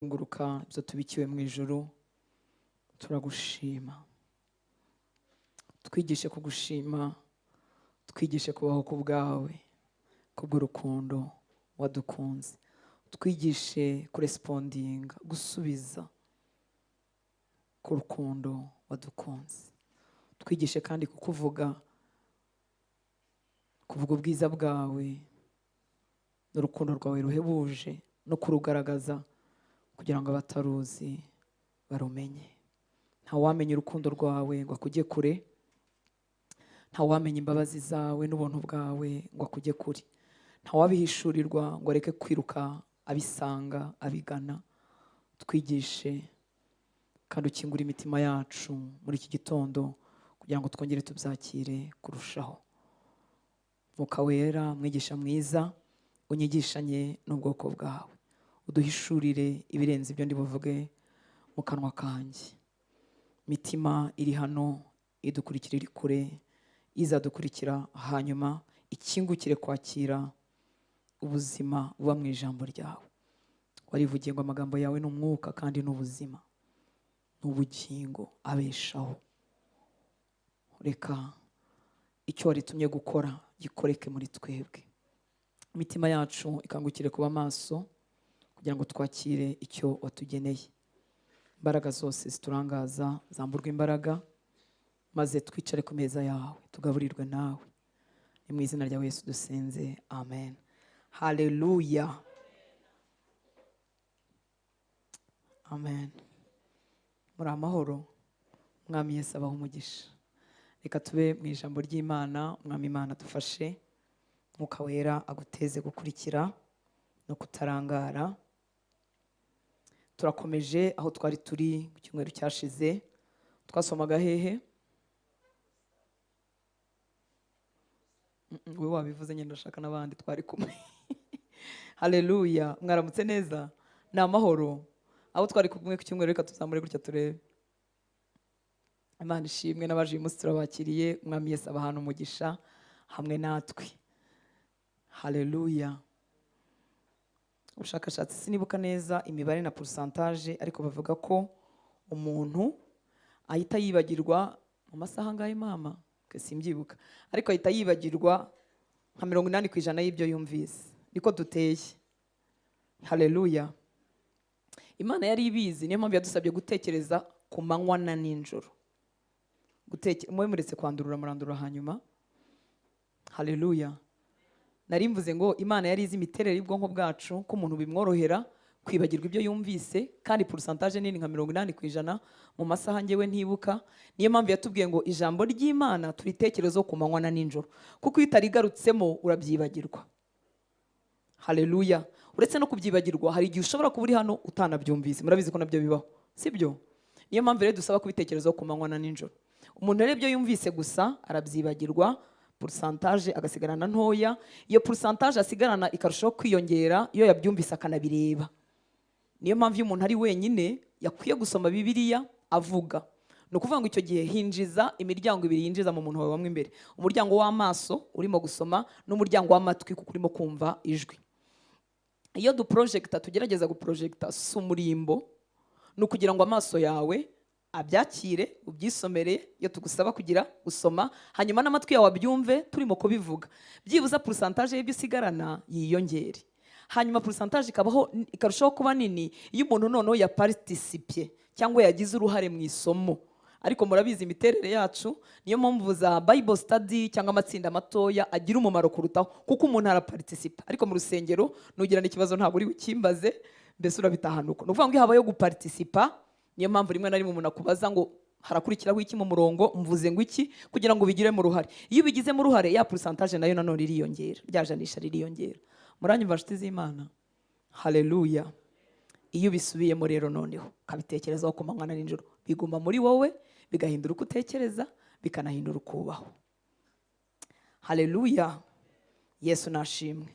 Nguruka ibyo tubikiwe mu ijuru, turagushima. Twigishe kugushima, twigishe kubaho ku bwawe, kubw'urukundo wadukunze. Twigishe kurespondinga, gusubiza ku rukundo wadukunze. Twigishe kandi kukuvuga, kuvuga ubwiza bwawe n'urukundo rwawe ruhebuje, no kurugaragaza kugira ngo abataruzi barumenye. Ntawamenya urukundo rwawe ngo akujye kure, ntawamenya imbabazi zawe n'ubuntu bwawe ngo akujye kure, ntawabihishurirwa ngo areke kwiruka abisanga abigana. Twigishe kandi ukingure imitima yacu muri iki gitondo kugira ngo twongere tubyakire kurushaho. Mwuka Wera, mwigisha mwiza, unyigishanye n'ubwoko bwawe, uduhishurire ibirenze ibyo ndi buvuge mu kanwa kanjye. Mitima iri hano idukurikira iri kure, izadukurikira hanyuma ikingukire kwakira ubuzima buba mu ijambo ryawe. Warivugiye ngo amagambo yawe ni umwuka kandi ni ubuzima, ni ubugingo abeshaho. Reka icyo waritumye gukora gikoreke muri twebwe. Imitima yacu ikangukire kuba maso kugira ngo twakire icyo watugeneye. Imbaraga zose ziturangaza zamburwe imbaraga, maze twicare ku meza yawe tugaburirwe nawe. Ni mu izina rya Yesu dusenze, amen. Haleluya, amen. Muri amahoro, Umwami Yesu abahe umugisha. Reka tube mu ijambo ry'Imana. Umwami Imana dufashe, Mwuka Wera aguteze gukurikira no kutarangara. Turakomeje aho twari turi mu cyumweru cyashize. Twasomaga hehe? We wabivuze nyine, ndashaka n'abandi twari kumwe. Haleluya, mwaramutse neza, ni amahoro. Aho twari kumwe ku cyumweru, reka tuzamure gutya turebe. Imana ishimwe, n'abaje uyu munsi turabakiriye. Umwami Yesu abahana umugisha hamwe natwe. Haleluya. Ubushakashatsi sinibuka neza imibare na pourcentage, ariko bavuga ko umuntu ahita yibagirwa mu masaha angahe mama? Simbyibuka, ariko ahita yibagirwa nka 80% y'ibyo yumvise. Niko duteye. Haleluya. Imana yari ibizi, niyo mpamvu yadusabye gutekereza ku manywa na nijoro. Mwe muretse kwandurura, murandurura hanyuma. Haleluya. Nari mvuze ngo Imana yari izi imiterere y'ubwonko bwacu, ko umuntu bimworohera kwibagirwa ibyo yumvise, kandi pourcentage nini nka 80% mu masaha ngewe ntibuka. Niyo mpamvu yatubwiye ngo ijambo ry'Imana turitekerezo ku manywa na nijoro, kuko iyo utarigarutsemo urabyibagirwa. Haleluya. Uretse no kubyibagirwa, hari igihe ushobora kuba uri hano utanabyumvise. Murabizi ko nabyo bibaho, sibyo? Niyo mpamvu rero dusaba kubitekerezaho ku manywa na nijoro. Umuntu rero ibyo yumvise gusa arabyibagirwa, pourcentage agasigarana ntoya. Iyo pourcentage asigarana ikarushaho kwiyongera iyo yabyumvise akanabireba. Niyo mpamvu iyo umuntu ari wenyine yakwiye gusoma Bibiliya avuga. Ni ukuvuga ngo icyo gihe hinjiza imiryango ibiri yinjiza mu muntu wawe wamwe imbere: umuryango w'amaso urimo gusoma, n'umuryango w'amatwi kuko urimo kumva ijwi. Iyo duprojecta, tugerageza guprojecta si umurimbo, ni ukugira ngo amaso yawe abyakire, ubyisomere iyo tugusaba kugira gusoma, hanyuma n'amatwi yawe abyumve turimo kubivuga. Byibuza pourcentage y'ibyo usigarana yiyongere. Hanyuma pourcentage ikabaho, ikarushaho kuba nini iyo umuntu noneho yaparticipye cyangwa yagize uruhare mu isomo. Ariko murabizi imiterere yacu, niyo mpamvu za Bible study cyangwa amatsinda matoya agira umumaro kurutaho, kuko umuntu araparticipa. Ariko mu rusengero nugira n'ikibazo ntabwo uri bukimbaze, mbese urabitahana uko. Ni ukuvuga ngo iyo habayeho guparticipa, niyo mpamvu rimwe na rimwe umuntu akubaza ngo harakurikiraho iki mu murongo, mvuze ngo iki, kugira ngo ubigiremo uruhare. Iyo ubigizemo uruhare, ya pourcentage nayo nanone iriyongera, rya janisha ririyongera. Muranyumva nshuti z'Imana? Haleluya. Iyo ubisubiyemo rero noneho ukabitekerezaho ku manywa na nijoro, biguma muri wowe, bigahindura uko utekereza, bikanahindura uko ubaho. Haleluya. Yesu nashimwe.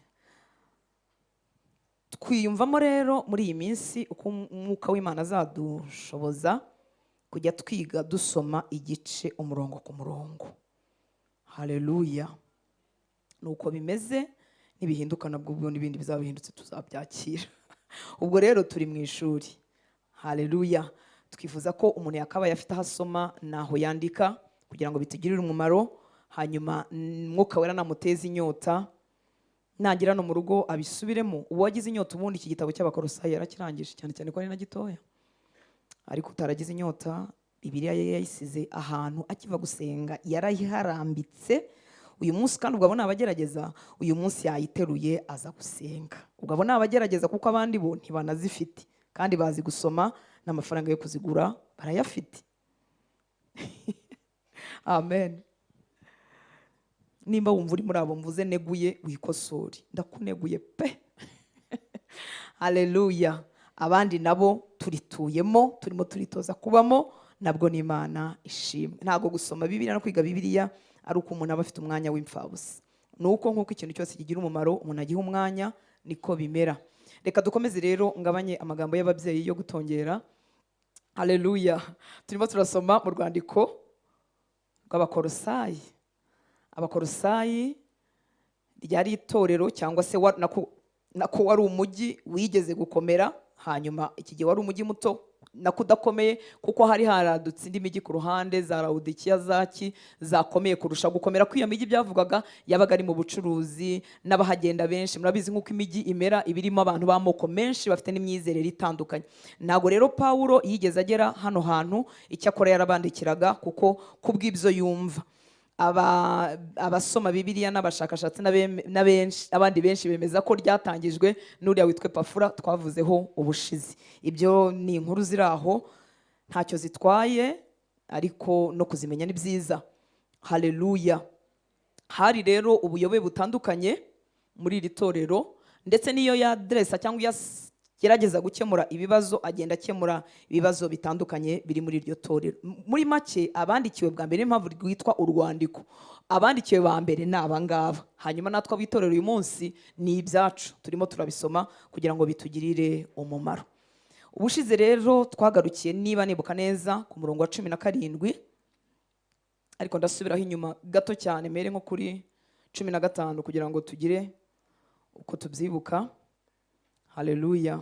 Twiyumvamo rero muri iyi minsi uko Umwuka w'Imana azadushoboza kujya twiga dusoma igice umurongo ku murongo. Haleluya. Nuko bimeze, nibihinduka nabwo ubwo n'ibindi bizaba bihindutse tuzabyakira. Ubwo rero turi mu ishuri. Haleluya. Twifuza ko umuntu yakabaye afite aho asoma n'aho yandika kugira ngo bitugirire umumaro, hanyuma Mwuka Wera namuteza inyota nagira no mu rugo abisubiremo. Uwagize inyota ubundi iki gitabo cy'Abakolosayi yarakirangije, cyane cyane ko ari na gitoya, ariko utaragize inyota Bibiliya ye yayisize ahantu akiva gusenga yarayiharambitse. Uyu munsi kandi ubwo abona abagerageza, uyu munsi yayiteruye aza gusenga. Ubwo abona abagerageza kuko abandi bo ntibanazifite kandi bazi gusoma n'amafaranga yo kuzigura barayafite. Amen. Nimba wumva uri muri abo mvuze neguye, wikosore, ndakuneguye pe. Haleluya. Abandi nabo turituyemo, turimo turitoza kubamo, nabwo ni Imana ishimwe. Ntago gusoma Bibiliya no kwiga Bibiliya ari uko umuntu aba afite umwanya w'imfabusa. Nuko nkuko ikintu cyose kigira umumaro umuntu agiha umwanya, niko bimera. Reka dukomeze rero ngabanye amagambo y'ababyeyi yo gutongera. Haleluya. Turimo turasoma mu rwandiko rw'Abakolosayi. Abakolosayi ryari itorero cyangwa se nako wari umujyi wigeze gukomera, hanyuma iki gihe wari umujyi muto nako udakomeye, kuko hari haradutse indi mijyi ku ruhande za Laodikiya zaki zakomeye kurusha gukomera. Kw'iyo mijyi byavugaga yabaga ari mu bucuruzi n'abahagenda benshi. Murabizi nk'uko imijyi imera ibirimo abantu b'amoko menshi bafite n'imyizerere itandukanye. Ntago rero Pawulo yigeze agera hano hantu, icyakora yarabandikiraga kuko kubw'ibyo yumva. Abasoma Bibiliya n'abashakashatsi n'abandi benshi bemeza ko ryatangijwe n'uriya witwa Epafura twavuzeho ubushize. Ibyo ni inkuru ziri aho ntacyo zitwaye, ariko no kuzimenya ni byiza. Haleluya. Hari rero ubuyobe butandukanye muri iri torero, ndetse n'iyo yadresa cyangwa yagerageza gukemura ibibazo agenda akemura ibibazo bitandukanye biri muri iryo torero. Muri make abandikiwe bwa mbere, impamvu rwitwa urwandiko, abandikiwe ba mbere ni abangaba. Hanyuma natwe abitorero uyu munsi ni ibyacu, turimo turabisoma kugira ngo bitugirire umumaro. Ubushize rero twagarukiye, niba nibuka neza, ku murongo wa 17, ariko ndasubiraho inyuma gato cyane mere nko kuri 15 kugira ngo tugire uko tubyibuka. Haleluya.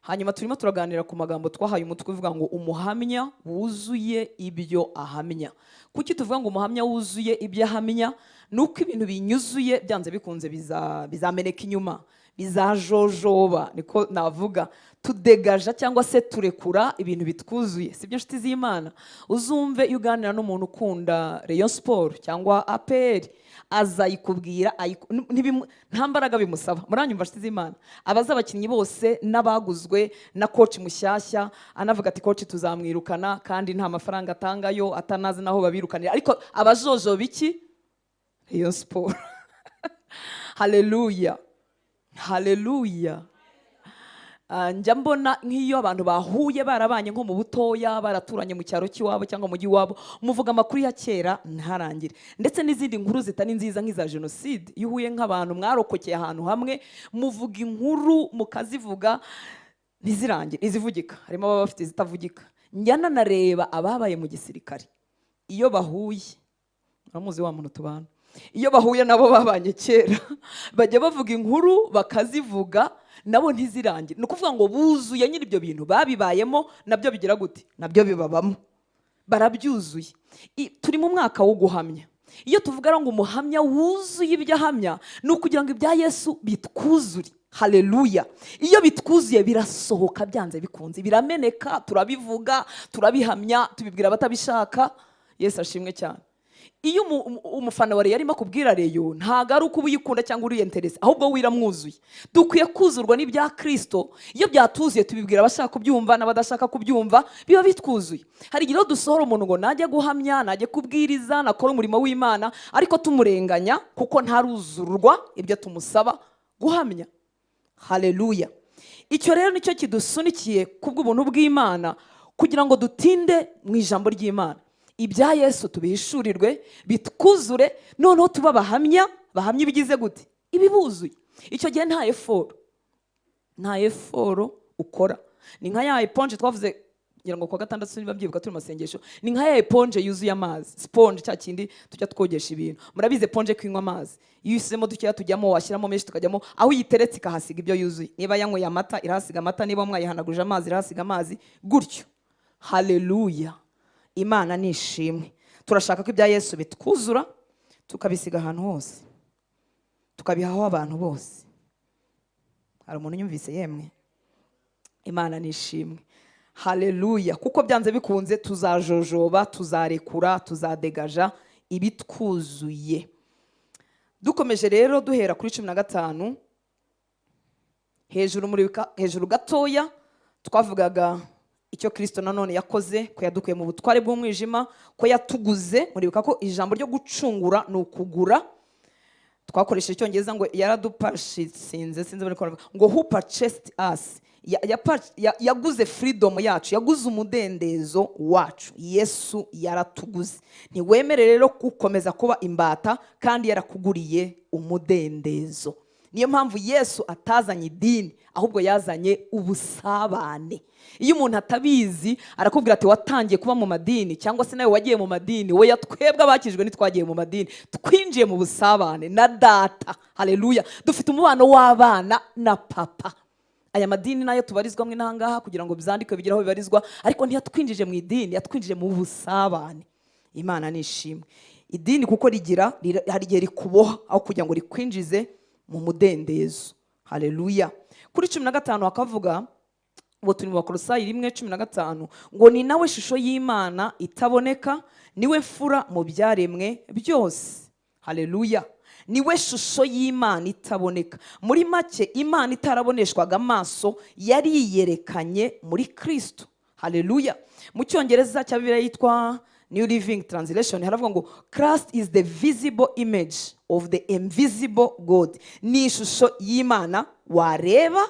Hanyuma turimo turaganira ku magambo twahaye umutwe uvuga ngo umuhamya wuzuye ibyo ahamya. Kuki tuvuga ngo umuhamya wuzuye ibyo ahamya? Nuko ibintu binyuzuye byanze bikunze bizameneka inyuma, bizajojoba, niko navuga. Tudegaja cyangwa se turekura ibintu bitwuzuye. Sibyo nshuti z'Imana? Uzumve iyo uganira n'umuntu ukunda Rayon Sport cyangwa APR, azayikubwira nta mbaraga bimusaba. Muranyumva nshuti z'Imana? Abaza abakinnyi bose n'abaguzwe na coach mushyashya, anavuga ati coach tuzamwirukana kandi nta mafaranga atangayo, atanazi naho babirukanira, ariko abajojoba iki? Rayon Sport. Haleluya. Haleluya. Njya mbona nk'iyo abantu bahuye barabanye nko mu butoya, baraturanye mu cyaro cy'iwabo cyangwa mu mujyi wabo, muvuga amakuru ya kera ntarangire, ndetse n'izindi nkuru zitari nziza nk'iza jenoside. Iyo uhuye nk'abantu mwarokokeye ahantu hamwe, muvuga inkuru mukazivuga ntizirangire, izivugika harimo ababa bafite izitavugika. Njya nanareba ababaye mu gisirikare iyo bahuye, muramuzi wa muntu tubana, iyo bahuye nabo babanye kera bajya bavuga inkuru bakazivuga nabo ntizirangire. Ni ukuvuga ngo buzuye nyiri ibyo bintu babibayemo, nabyo bigira gute? Nabyo bibabamo, barabyuzuye. Turi mu mwaka wo guhamya. Iyo tuvuga ngo umuhamya wuzuye ibyo ahamya, ni ukugira ngo ibya Yesu bitwuzure. Haleluya. Iyo bitwuzuye birasohoka byanze bikunze, birameneka, turabivuga, turabihamya, tubibwira abatabishaka. Yesu ashimwe cyane. Iyo umufana wa Rayon arimo kubwira Rayon, ntago ari uko uyikunda cyangwa uri interese, ahubwo wiramwuzuye. Dukwiye kuzurwa n'ibya Kristo. Iyo byatuzuye tubibwira abashaka kubyumva n'abadashaka kubyumva, biba bitwuzuye. Hari igihe dusohora umuntu ngo najye guhamya, najye kubwiriza, nakora umurimo w'Imana, ariko tumurenganya kuko ntaruzurwa ibyo tumusaba guhamya. Haleluya. Icyo rero nicyo kidusunikiye kubw'ubuntu bw'Imana kugira ngo dutinde mu ijambo ry'Imana. Ibya Yesu tubihishurirwe, bitwuzure, noneho tuba bahamya, bahamya ibigize gute? Ibibuzuye. Icyo gihe nta effort, nta effort ukora. Ni nka ya eponge twavuze Ngira ngo kuwa gatandatu niba mbyibuka turi mu masengesho, ni nka ya éponge yuzuye amazi, sponge, cya kindi tujya twogesha ibintu. Murabizi éponge kunywa amazi, iyo ushyizemo dukeya tujyamo, washyiramo menshi tukajyamo, aho uyiteretse ikahasiga ibyo yuzuye. Niba yanyweye amata irahasiga amata, niba mwayihanaguje amazi irahasiga amazi, gutyo. Haleluya, Imana ni ishimwe. Turashaka ko ibya Yesu bitwuzura, tukabisiga ahantu hose, tukabihaho abantu bose. Hari umuntu unyumvise? Yemwe, Imana ni ishimwe. Haleluya. Kuko byanze bikunze tuzajojoba, tuzarekura, tuzadegaja ibitwuzuye. Dukomeje rero, duhera kuri 15 hejuru, muri hejuru gatoya twavugaga icyo Kristo nanone yakoze, ko yadukuye mu butware bw'umwijima, ko yatuguze. Muribuka ko ijambo ryo gucungura ni ukugura. Twakoresheje icyongereza ngo yaradupurchasinze, sinzi bari kuvuga ngo "who purchased us". Yaguze freedom yacu, yaguze umudendezo wacu. Yesu yaratuguze. Ntiwemere rero gukomeza kuba imbata kandi yarakuguriye umudendezo. Niyo mpamvu Yesu atazanye idini, ahubwo yazanye ubusabane. Iyo umuntu atabizi arakubwira ati: "Watangiye kuba mu madini", cyangwa se nawe wagiye mu madini. We twebwe abakijwe ntitwagiye mu madini, twinjiye mu busabane na Data. Haleluya, dufite umubano w'abana na Papa. Aya madini nayo tubarizwamo inahangaha kugira ngo byandikwe bigire aho bibarizwa, ariko ntiyatwinjije mu idini, yatwinjije mu busabane. Imana ni ishimwe. Idini kuko rigira hari igihe rikuboha aho kugira ngo rikwinjize mu mudendezo. Haleluya. Kuri 15 hakavuga ngo, turi mu Bakolosayi 1:15, ngo ni nawe shusho y'Imana itaboneka, niwe mfura mu byaremwe byose. Haleluya, niwe shusho y'Imana itaboneka. Muri make, Imana itaraboneshwaga amaso yariyerekanye muri Kristo. Haleluya. Mu cyongereza cya Bibiliya yitwa New Living Translation haravuga ngo "Christ is the visible image of the invisible God". Ni ishusho y'Imana wareba,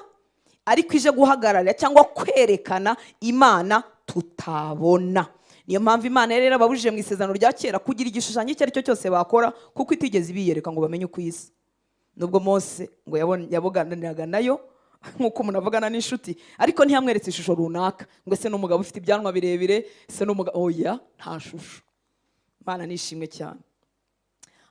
ariko ije guhagararira cyangwa kwerekana Imana tutabona. Niyo mpamvu Imana yari yarababujije mu isezerano rya kera kugira igishushanyo icyo ari cyo cyose bakora, kuko itigeze ibiyereka ngo bamenye uko isa. Nubwo Mose ngo yaboganiraga nayo nk'uko umuntu avugana n'inshuti, ariko ntiyamweretse ishusho runaka, ngo ese ni umugabo ufite ibyanwa birebire, ese ni umugabo? Oya, nta shusho. Imana nishimwe cyane.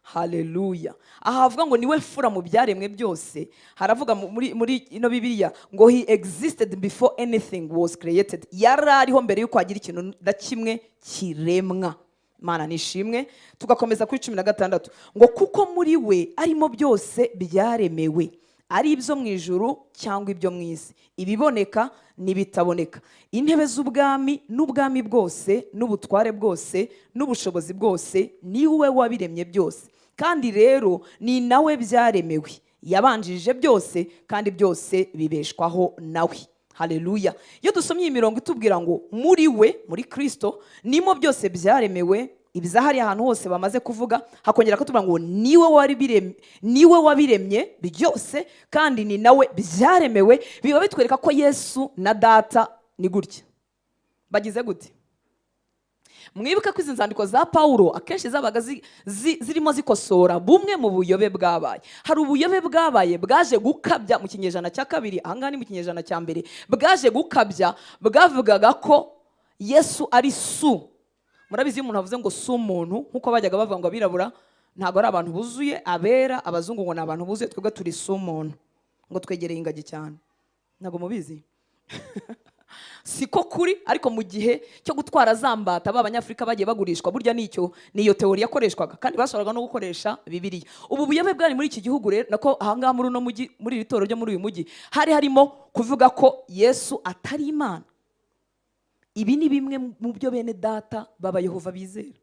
Haleluya. Aha havuga ngo niwe mfura mu byaremwe byose. Haravuga muri ino Bibiliya ngo "he existed before anything was created". Yari ariho mbere y'uko hagira ikintu na kimwe kiremwa. Imana nishimwe. Tugakomeza kuri 16 ngo kuko muri we arimo byose byaremewe, ari ibyo mu ijuru cyangwa ibyo mu isi, ibiboneka n'ibitaboneka, intebe z'ubwami n'ubwami bwose n'ubutware bwose n'ubushobozi bwose. Ni we wabiremye byose, kandi rero ni nawe byaremewe. Yabanjirije byose, kandi byose bibeshwaho nawe. Haleluya. Iyo dusomye iyi mirongo itubwira ngo muri we, muri Kristo, nimo byose byaremewe, ibizahari ahantu hose bamaze kuvuga, hakongera kutubwira ngo niwe wabiremye byose kandi ni nawe byaremewe, biba bitwereka ko Yesu na Data ni gutya bagize gute. Mwibuke ko izi nzandiko za Pawulo akenshi zabaga zirimo zikosora bumwe mu buyobe bwabaye. Hari ubuyobe bwabaye bwaje gukabya mu kinyejana cya kabiri, ahangaha ni mu kinyejana cya mbere, bwaje gukabya, bwavugaga ko Yesu ari su. Murabizi, iyo umuntu avuze ngo si umuntu, nk'uko bajyaga bavuga ngo abirabura ntabwo ari abantu buzuye, abera, abazungu ngo ni abantu buzuye, twebwe turi si umuntu, ngo twegereye ingagi cyane. Ntabwo mubizi? Siko kuri. Ariko mu gihe cyo gutwara za mbata, ba banyafurika bagiye bagurishwa, burya nicyo niyo théorie yakoreshwaga, kandi bashoboraga no gukoresha Bibiliya. Ubu buyobe bwari muri iki gihugu rero, nako ahangaha muri uno mujyi, muri iri torero ryo muri uyu mujyi, hari harimo kuvuga ko Yesu atari Imana. Ibi ni bimwe mu byo bene Data baba Yehova bizera.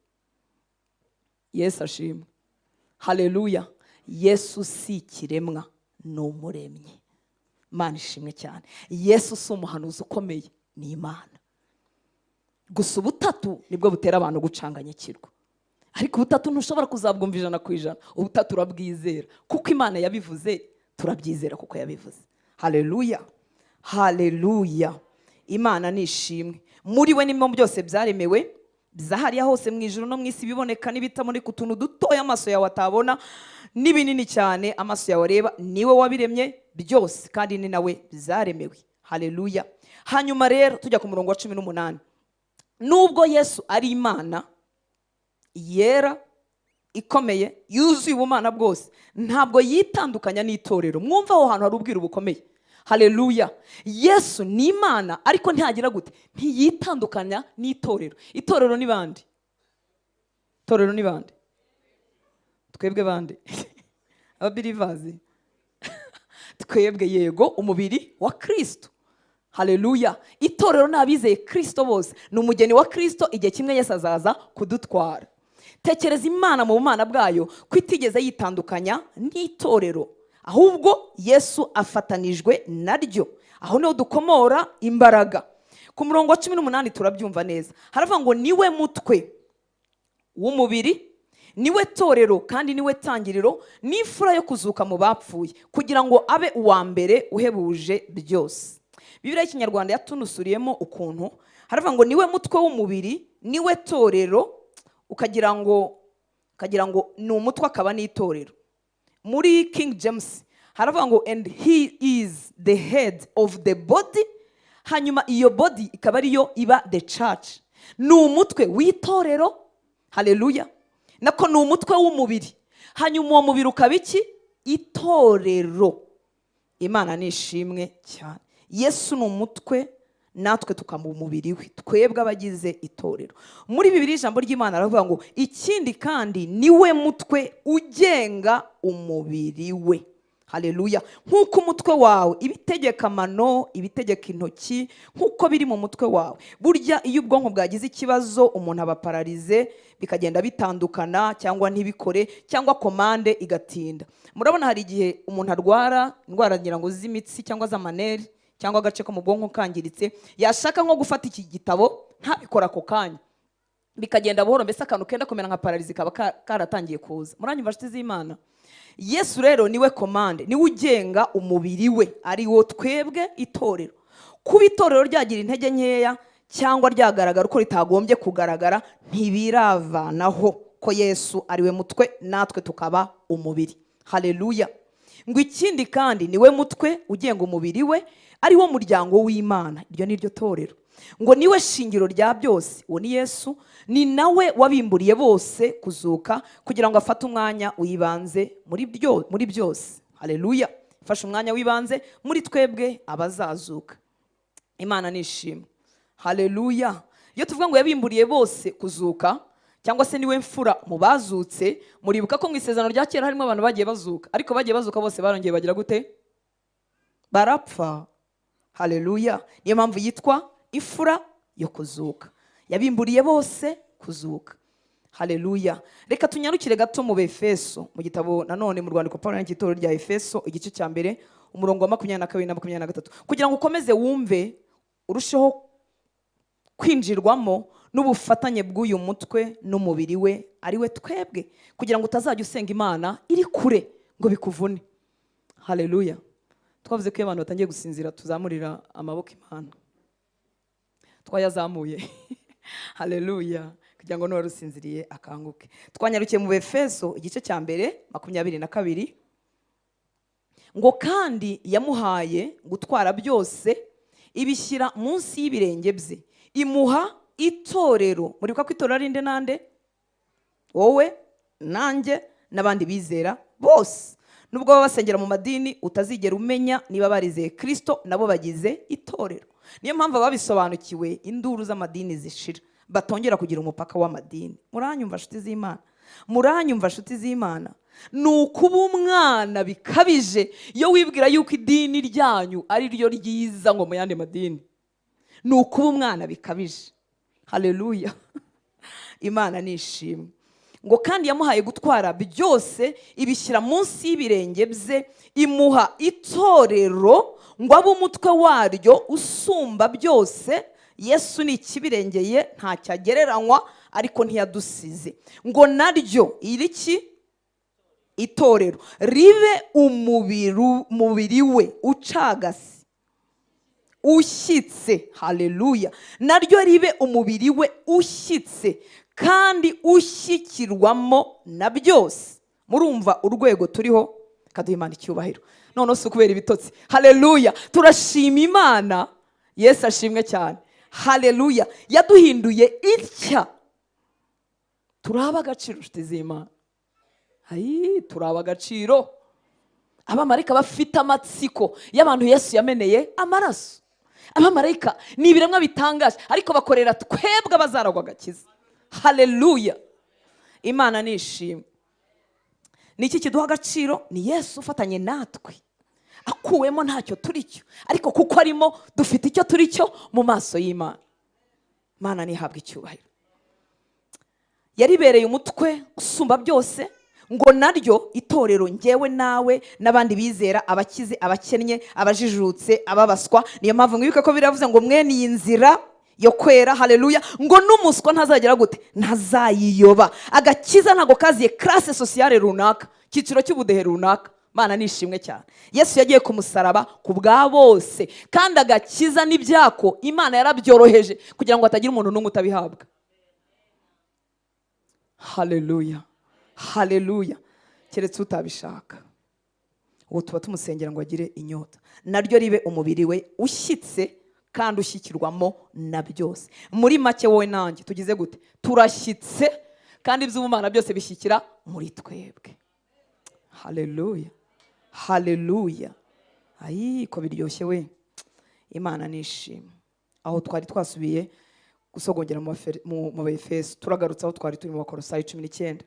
Yesu ashimwe. Haleluya. Yesu si ikiremwa, ni umuremyi. Imana ishimwe cyane. Yesu si umuhanuzi ukomeye, ni Imana. Gusa ubutatu nibwo butera abantu gucanganyikirwa, ariko ubutatu ntushobora kuzabwumva 100%. Ubutatu urabwizera kuko Imana yabivuze, turabyizera kuko yabivuze. Haleluya, haleluya. Imana ni ishimwe. Muri we nimwo byose byaremewe, bizahariya hose mu ijuru no mu isi, ibiboneka n'ibitaboneka, utuntu dutoya amaso yawe atabona n'ibinini cyane amaso yawe areba. Niwe wabiremye byose kandi ni nawe byaremewe. Haleluya. Hanyuma rero tujya ku murongo wa 18. Nubwo Yesu ari Imana yera ikomeye yuzuye ubumana bwose, ntabwo yitandukanya n'itorero. Mwumva aho hantu hari ubwiru bukomeye. Haleluya. Yesu ni Imana, ariko ntihagira gute? Ntiyitandukanya n'itorero. Itorero ni bande? Itorero ni bande? Twebwe bande? Ababelievers. Twebwe, yego, umubiri wa Kristo. Haleluya. Itorero ni abizeye Kristo bose, ni umugeni wa Kristo. Igihe kimwe Yesu azaza kudutwara. Tekereza Imana mu bumana bwayo ko itigeze yitandukanya n'itorero, ahubwo Yesu afatanijwe naryo. Aho niho dukomora imbaraga. Ku murongo wa 18 turabyumva neza, haravuga ngo niwe mutwe w'umubiri, niwe torero, kandi niwe tangiriro n'imfura yo kuzuka mu bapfuye, kugira ngo abe uwa mbere uhebuje byose. Bibiliya y'Ikinyarwanda yatunusuriyemo ukuntu, haravuga ngo niwe mutwe w'umubiri, niwe torero, ukagira ngo ni umutwe akaba n'itorero. Muri King James haravuga ngo "And he is the head of the body", hanyuma iyo body ikaba ariyo iba the church. Ni umutwe w'itorero. Haleluya. Nako ni umutwe w'umubiri, hanyuma uwo mubiri ukaba iki? Itorero. Imana ni ishimwe cyane. Yesu ni umutwe, natwe tukaba umubiri we, twebwe abagize itorero. Muri Bibiri ijambo ry'Imana aravuga ngo ikindi kandi niwe mutwe ugenga umubiri we. Haleluya. Nk'uko umutwe wawe ibitegeka amano, ibitegeka intoki, nk'uko biri mu mutwe wawe. Burya iyo ubwonko bwagize ikibazo, umuntu aba paralysé, bikagenda bitandukana cyangwa ntibikore, cyangwa commande igatinda. Murabona hari igihe umuntu arwara indwara, ngira ngo z'imitsi cyangwa z'amaneri, cyangwa agace ko mu bwonko kangiritse, yashaka nko gufata iki gitabo ntabikora ako kanya, bikagenda buhoro, mbese akantu kenda kumera nka paralysie kaba karatangiye kuza. Muranyumva, nshuti z'Imana? Yesu rero niwe commande, niwe ugenga umubiri we, ari wo twebwe itorero. Kuba itorero ryagira intege nkeya cyangwa ryagaragara uko ritagombye kugaragara, ntibiravanaho ko Yesu ari we mutwe, natwe tukaba umubiri. Haleluya. Ngo ikindi kandi niwe mutwe ugenga umubiri we, ari wo muryango w'Imana. Iryo ni ryo torero. Ngo niwe shingiro rya byose, uwo ni Yesu. Ni nawe wabimburiye bose kuzuka, kugira ngo afate umwanya w'ibanze muri byose. Haleluya. Fashe umwanya w'ibanze muri twebwe abazazuka. Imana nishimwe. Haleluya. Iyo tuvuga ngo yabimburiye bose kuzuka, cyangwa se niwe mfura mu bazutse, muribuka ko mu Isezerano rya Kera harimo abantu bagiye bazuka, ariko bagiye bazuka bose barongeye bagira gute? Barapfa. Haleluya. Niyo mpamvu yitwa imfura yo kuzuka, yabimburiye bose kuzuka. Haleluya. Reka tunyarukire gato mu Befeso, mu gitabo nanone, mu rwandiko Paul yandikiye itorero rya Efeso, igice cya mbere, umurongo wa 22 na 23, kugira ngo ukomeze wumve, urusheho kwinjirwamo n'ubufatanye bw'uyu mutwe n'umubiri we, ari we twebwe, kugira ngo utazajya usenga Imana iri kure ngo bikuvune. Haleluya. Twavuze ko iyo abantu batangiye gusinzira tuzamurira amaboko Imana. Twayazamuye. Haleluya. Kugira ngo n'uwari usinziriye akanguke. Twanyarukiye mu Befeso igice cya mbere, 22, ngo kandi yamuhaye gutwara byose, ibishyira munsi y'ibirenge bye, imuha itorero. Muribuka ko itorero ari nde nande? Wowe, nanjye n'abandi bizera bose. Nubwo baba basengera mu madini utazigera umenya niba barizeye Kristo, nabo bagize itorero. Niyo mpamvu ababisobanukiwe induru z'amadini zishira, batongera kugira umupaka w'amadini. Muranyumva, nshuti z'Imana? Muranyumva, nshuti z'Imana? Ni ukuba umwana bikabije iyo wibwira yuko idini ryanyu ari ryo ryiza ngo mu yandi madini. Ni ukuba umwana bikabije. Haleluya. Imana ni ishimwe. Ngo kandi yamuhaye gutwara byose, ibishyira munsi y'ibirenge bye, imuha itorero ngo abe umutwe waryo usumba byose. Yesu ni ikibirengeye, ntacyo agereranywa, ariko ntiyadusize. Ngo naryo iriki itorero ribe umubiri we ucagase, ushyitse. Haleluya. Naryo ribe umubiri we ushyitse kandi ushyikirwamo na byose. Murumva urwego turiho? Kaduha Imana icyubahiro. Noneho si ukubera ibitotsi. Haleluya. Turashima Imana. Yesu ashimwe cyane. Haleluya. Yaduhinduye itya. Turaba agaciro nshuti z'Imana. Ayi, turaba agaciro. Abamarayika bafite amatsiko y'abantu Yesu yameneye amaraso. Abamarayika ni ibiremwa bitangaje, ariko bakorera twebwe abazaragwa agakiza. Haleluya. Imana nishimwe. Niki kiduha agaciro? Ni Yesu ufatanye natwe. Akuwemo ntacyo turi cyo, ariko kuko arimo dufite icyo turi cyo mu maso y'Imana. Imana nihabwe icyubahiro. Yaribereye umutwe usumba byose, ngo naryo itorero ngewe nawe n'abandi bizera, abakize, abakennye, abajijutse, ababaswa. Niyo mpamvu mwibuke ko biravuze ngo mwene iyi nzira yo kwera, haleluya, ngo n'umuswa ntazagera gute? Ntazayiyoba. Agakiza ntago kaziye classe sociale runaka, cyiciro cy'ubudehe runaka. Mana nishimwe cyane. Yesu yagiye ku musaraba ku bwa bose, kandi agakiza n'ibyako Imana yarabyoroheje kugira ngo hatagira umuntu n'umwe utabihabwa. Haleluya. Haleluya. Keretse utabishaka, uwo tuba tumusengera ngo agire inyota, naryo ribe umubiri we ushyitse kandi ushyikirwamo na byose. Muri make wowe nanjye tugize gute? Turashyitse kandi iby'ubumana byose bishyikira muri twebwe. Haleluya. Haleluya. Ayi, ko biryoshye we. Imana nishimwe. Aho twari twasubiye gusogongera mu Efeso, turagarutse aho twari turi mu Bakolosayi 19.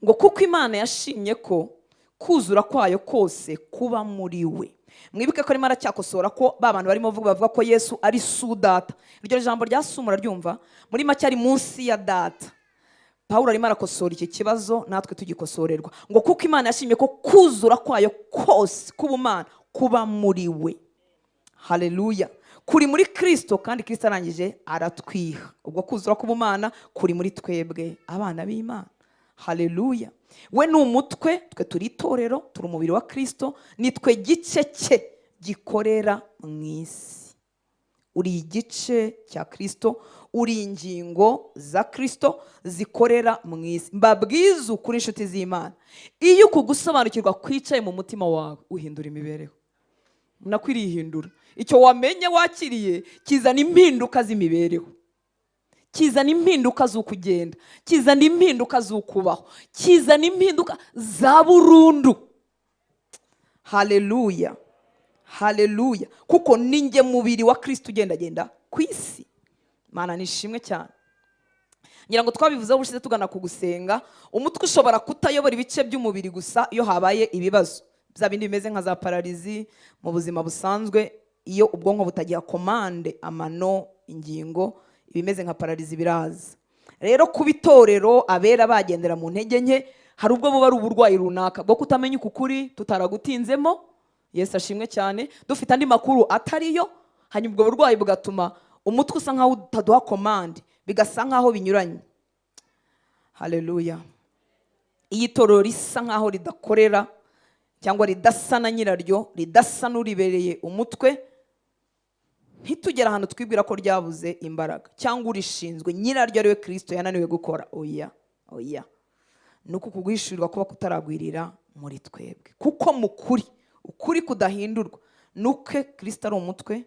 Ngo kuko Imana yashimye ko kuzura kwayo kose kuba muri we. Mwibuke ko arimo aracyakosora ko ba bantu barimo bavuga ko Yesu ari su data. Iryo jambo rya su muraryumva, muri make ari munsi ya data. Pawulo arimo arakosora iki kibazo, natwe tugikosorerwa. Ngo kuko Imana yashimye ko kuzura kwayo kose kubumana kuba muri we. Haleluya. Kuri muri Kristo, kandi Kristo arangije aratwiha. Ubwo kuzura kubumana kuri muri twebwe abana b'Imana. Haleluya. We ni umutwe, twe turi itorero, turi umubiri wa Kristo, nitwe gice cye gikorera mu isi. Uri igice cya Kristo, uri ingingo za Kristo zikorera mu isi. Mbabwize ukuri inshuti z'Imana, iyo ukugusobanukirwa kwicaye mu mutima wawe, uhindura imibereho. Nakwirihindura. Icyo wamenye wakiriye kizana impinduka z'imibereho, kizana impinduka z'ukugenda, kizana impinduka z'ukubaho, kizana impinduka za burundu. Haleluya. Haleluya. Kuko ninjye mubiri wa Kristo ugendagenda ku isi. Mana nishimwe cyane. Ngira ngo twabivuzeho ubushize tugana ku gusenga, umutwe ushobora kutayobora ibice by'umubiri gusa iyo habaye ibibazo. Bya bindi bimeze nka za pararizi mu buzima busanzwe, iyo ubwonko butagiha komande amano, ingingo, ibimeze nka pararizi biraza. Rero kuba itorero abera bagendera mu ntege nke, hari ubwo buba ari uburwayi runaka bwo kutamenya ukuri, tutaragutinzemo. Yesu ashimwe cyane. Dufite andi makuru atariyo, hanyuma ubwo burwayi bugatuma umutwe usa nkaho utaduha komande, bigasa nkaho binyuranye. Haleluya. Iyi torero risa nkaho ridakorera cyangwa ridasa na nyiraryo, ridasa n'uribereye umutwe, ntitugera ahantu twibwira ko ryabuze imbaraga cyangwa urishinzwe nyiraryo ari we Kristo yananiwe gukora. Oya, oya. Nuko kuguhishurirwa kuba kutaragwirira muri twebwe. Kuko mukuri, ukuri kudahindurwa, nuko Kristo ari umutwe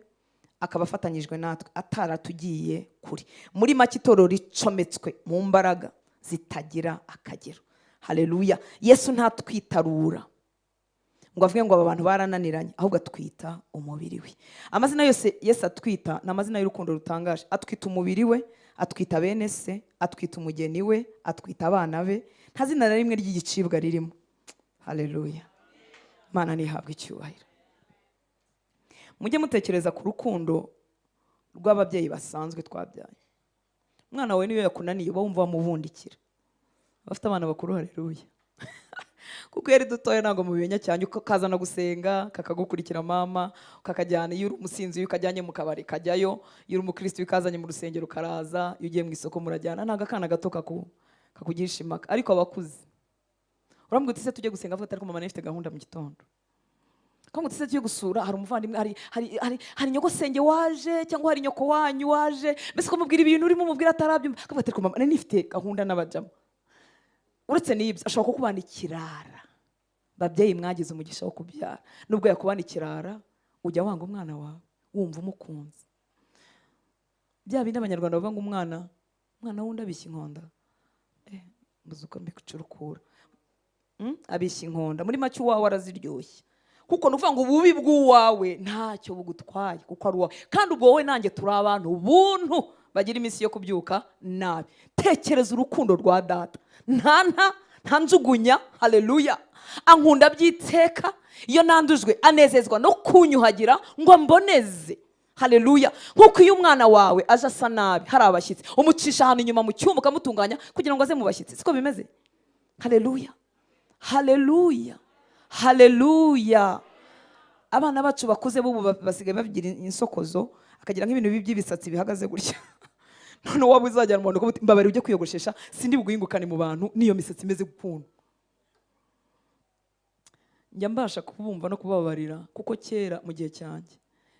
akaba afatanyijwe natwe ataratugiye kuri. Muri make itorero ricometswe mu mbaraga zitagira akagero. Haleluya. Yesu ntatwitarura ngo avuge ngo aba bantu barananiranye, ahubwo atwita umubiri we. Amazina yose Yesu atwita ni amazina y'urukundo rutangaje. Atwita umubiri we, atwita bene se, atwita umugeni we, atwita abana be. Nta zina na rimwe ry'igicibwa ririmo. Haleluya. Imana nihabwe icyubahiro. Mujye mutekereza ku rukundo rw'ababyeyi basanzwe twabyaye. Umwana wawe niyo yakunaniye uba wumva wamubundikira. Abafite abana bakuru, haleluya. Kuko yari dutoya ntabwo mubimenya cyane, ukazana gusenga kakagukurikira mama, ukakajyana iyo uri umusinzi ukajyanye mu kabari kajyayo, iyo uri umukristo ukazanye mu rusengero karaza, iyo ugiye mu isoko murajyana. Ntabwo akana gato kakugisha impaka. Ariko abakuze uramubwira uti se tujye gusenga, avuga ati ariko mama nifite gahunda mu gitondo. Ko ngo tujye gusura, hari umuvandimwe, hari nyogosenge waje cyangwa hari nyoko wanyu waje, mbese ko mubwira ibintu urimo umubwira atarabyumva, akavuga ati ariko mama nifite gahunda n'abajama. Uretse n'ibyo ashobora kukubana ikirara. Babyeyi mwagize umugisha wo kubyara, nubwo yakubana ikirara ujya wanga umwana wawe wumva umukunze. Bya bindi Abanyarwanda bavuga ngo umwana wundi abishya inkonda, mbuze uko mbicurukura, abishya inkonda. Muri make uwawe araziryoshye, kuko ni ukuvuga ngo ububi bw'uwawe ntacyo bugutwaye kuko ari uwawe. Kandi ubwo wowe nanjye turi abantu buntu bagira iminsi yo kubyuka nabi. Tekereza urukundo rwa data, nta njugunya. Haleluya! Ankunda by'iteka, iyo nandujwe anezezwa no kunyuhagira ngo mboneze. Haleluya! Nk'uko iyo umwana wawe aje asa nabi hari abashyitsi, umucisha ahantu inyuma mu cyumba ukamutunganya kugira ngo aze mu bashyitsi, siko bimeze? Haleluya, haleluya, haleluya. Abana bacu bakuze bubu basigaye bagira insokozo, akagira nk'ibintu by'ibisatsi bihagaze gutya. None waba uzajyana umuntu ukamuti mbabari ujye kwiyogoshesha, sindi buguhingukane mu bantu n'iyo misatsi imeze ukuntu. Njya mbasha kubumva no kubabarira, kuko kera mu gihe cyanjye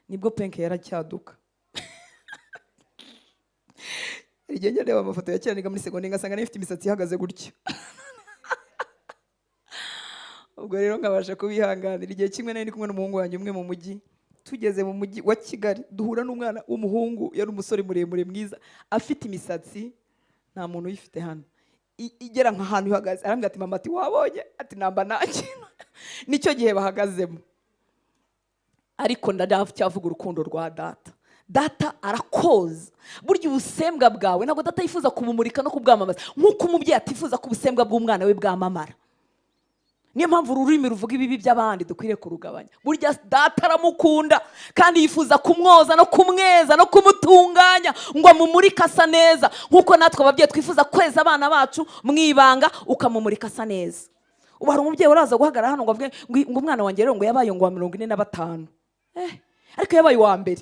nibwo penke yaracyaduka. Igihe njya ndeba amafoto ya kera niga muri segonderi ngasanga nifite imisatsi ihagaze gutya. Ubwo rero nkabasha kubihanganira. Igihe kimwe nari ndi kumwe n'umuhungu wanjye umwe mu mujyi, tugeze mu mujyi wa Kigali duhura n'umwana w'umuhungu, yari umusore muremure mwiza afite imisatsi nta muntu uyifite hano, igera nk'ahantu ihagaze. Arambwira ati mama, ati wabonye, ati namba nanjye. Nicyo gihe bahagazemo. Ariko ndacyavuga urukundo rwa data. Data arakoza. Burya ubusembwa bwawe ntabwo data yifuza kubumurika no kubwamamaza, nk'uko umubyeyi atifuza ko ubusembwa bw'umwana we bwamamara. Niyo mpamvu ururimi ruvuga ibibi by'abandi dukwiriye kurugabanya. Burya data aramukunda kandi yifuza kumwoza no kumweza no kumutunganya ngo amumurike asa neza, nk'uko natwe ababyeyi twifuza kweza abana bacu mu ibanga ukamumurika asa neza. Ubu hari umubyeyi uraza guhagarara hano ngo avuge ngo umwana wanjye rero ngo yabaye ngo wa 45, ariko yabaye uwa mbere.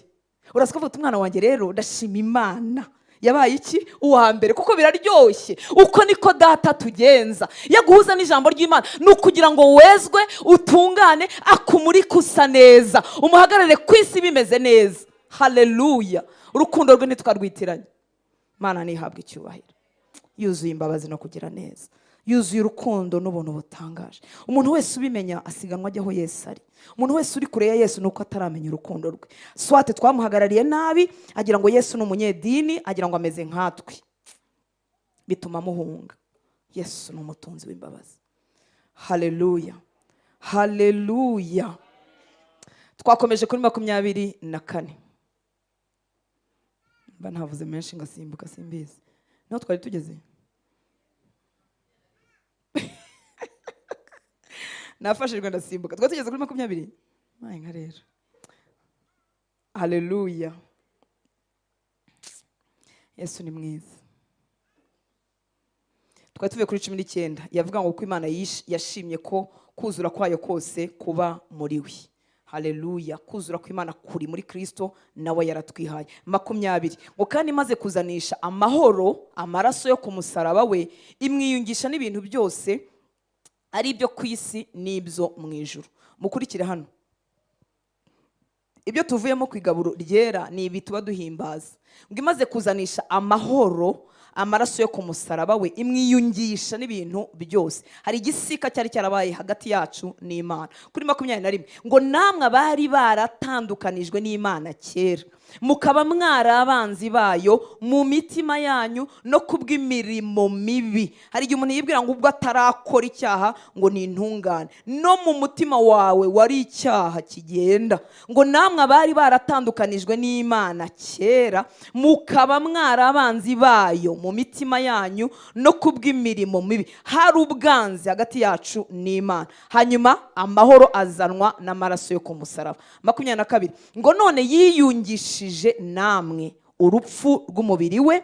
Uraza kuvuga uti umwana wanjye rero ndashima Imana yabaye iki? Uwa mbere. Kuko biraryoshye. Uko niko data tugenza. Yaguhuza n'ijambo ry'Imana ni ukugira ngo wezwe, utungane, akumurike usa neza, umuhagarare ku isi bimeze neza. Haleluya! Urukundo rwe ntitwarwitiranye. Imana ntihabwe icyubahiro, yuzuye imbabazi no kugira neza, yuzuye urukundo n'ubuntu butangaje. Umuntu wese ubimenya asiganwa ajya aho Yesu ari. Umuntu wese uri kure ya Yesu nuko ataramenya urukundo rwe. Swate twamuhagarariye nabi, agira ngo Yesu ni umunyedini, agira ngo ameze nkatwe, bituma amuhunga. Yesu ni umutunzi w'imbabazi. Haleluya, haleluya. Twakomeje kuri 24. Mba ntavuze menshi ngasimbuka simbizi. Naho twari tugeze. Nafashijwe ndasimbuka. Twari tugeze kuri 20. Maye nka rero. Haleluya. Yesu ni mwiza. Twari tuvuye kuri 19. Yavuga ngo uko Imana yashimye ko kuzura kwayo kose kuba muri we. Haleluya. Kuzura kw'Imana kuri muri Kristo, nawe yaratwihaye. 20. Ngo kandi imaze kuzanisha amahoro amaraso yo ku musaraba we, imwiyungisha n'ibintu byose ari ibyo ku isi n'ibyo mu ijuru. Mukurikire hano. Ibyo tuvuyemo ku igaburo ryera ni ibi tuba duhimbaza. Ngo imaze kuzanisha amahoro amaraso yo ku musaraba we, imwiyungisha n'ibintu byose. Hari igisika cyari cyarabaye hagati yacu n'Imana. Kuri 21 ngo namwe abari baratandukanijwe n'Imana kera, mukaba mwari abanzi bayo mu mitima yanyu no kubw'imirimo mibi. Hari igihe umuntu yibwira ngo ubwo atarakora icyaha ngo ni intungane, no mu mutima wawe wari icyaha kigenda. Ngo namwe abari baratandukanijwe n'Imana kera, mukaba mwari abanzi bayo mu mitima yanyu no kubw'imirimo mibi. Hari ubwanzi hagati yacu n'Imana. Hanyuma amahoro azanwa n'amaraso yo ku musaraba. 22 ngo none yiyungishije namwe urupfu rw'umubiri we,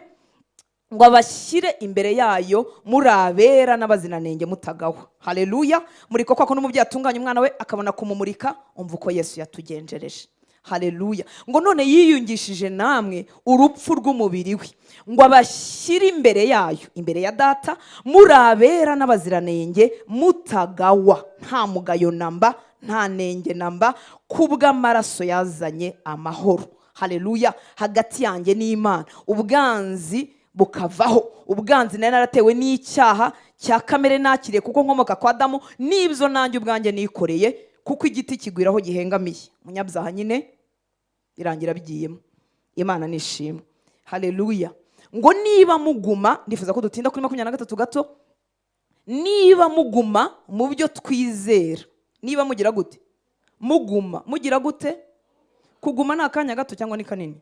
ngo abashyire imbere yayo muri abera n'abaziranenge mutagawa. Haleluya. Muriko kwako n'umubyeyi atunganya umwana we akabona kumumurika, umva uko Yesu yatugenjereje. Haleluya. Ngo none yiyungishije namwe urupfu rw'umubiri we, ngo abashyire imbere yayo, imbere ya data, muri abera n'abaziranenge mutagawa, nta mugayo namba, nta nenge namba, kubw'amaraso yazanye amahoro. Haleluya. Hagati yanjye n'Imana ubwanzi bukavaho. Ubwanzi nari naratewe n'icyaha cya kamere nakiriye kuko nkomoka kwa Adamu, n'ibyo nanjye ubwanjye nikoreye, kuko igiti kigwiraho gihengamiye. Umunyabyaha nyine birangira bigiyemo. Imana nishimwe. Haleluya. Ngo niba muguma, ndifuza ko dutinda kuri 23 gato. Niba muguma mu byo twizera, niba mugira gute? Muguma, mugira gute? Kuguma ni akanya gato cyangwa ni kanini?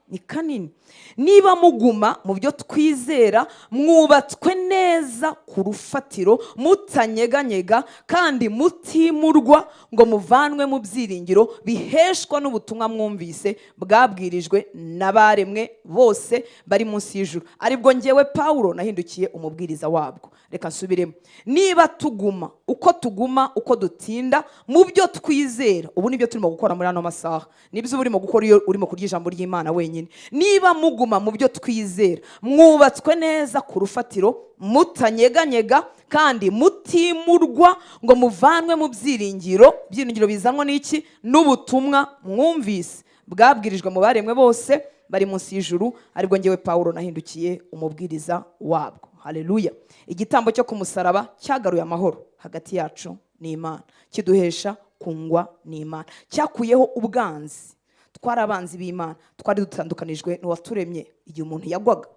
Ni kanini. Niba muguma mu byo twizera, mwubatswe neza ku rufatiro, mutanyeganyega kandi mutimurwa ngo muvanwe mu byiringiro biheshwa n'ubutumwa mwumvise bwabwirijwe n'abaremwe bose bari munsi y'ijuru, aribwo njyewe Pawulo nahindukiye umubwiriza wabwo. Reka nsubiremo. Niba tuguma, uko tuguma, uko dutinda mu byo twizera, ubu nibyo turimo gukora muri ano masaha, nibyo urimo gukora iyo urimo kurya ijambo ry'Imana wenyine. Niba muguma mu byo twizera, mwubatswe neza ku rufatiro, mutanyeganyega kandi mutimurwa ngo muvanwe mu byiringiro. Byiringiro bizanwa n'iki? N'ubutumwa mwumvise bwabwirijwe mu baremwe bose bari munsi y'ijuru, aribwo njyewe Pawulo nahindukiye umubwiriza wabwo. Haleluya. Igitambo cyo ku musaraba cyagaruye amahoro hagati yacu n'Imana, kiduhesha kungwa n'Imana, cyakuyeho ubwanzi. Twari abanzi b'Imana, twari dutandukanijwe n'uwaturemye igihe umuntu yagwaga.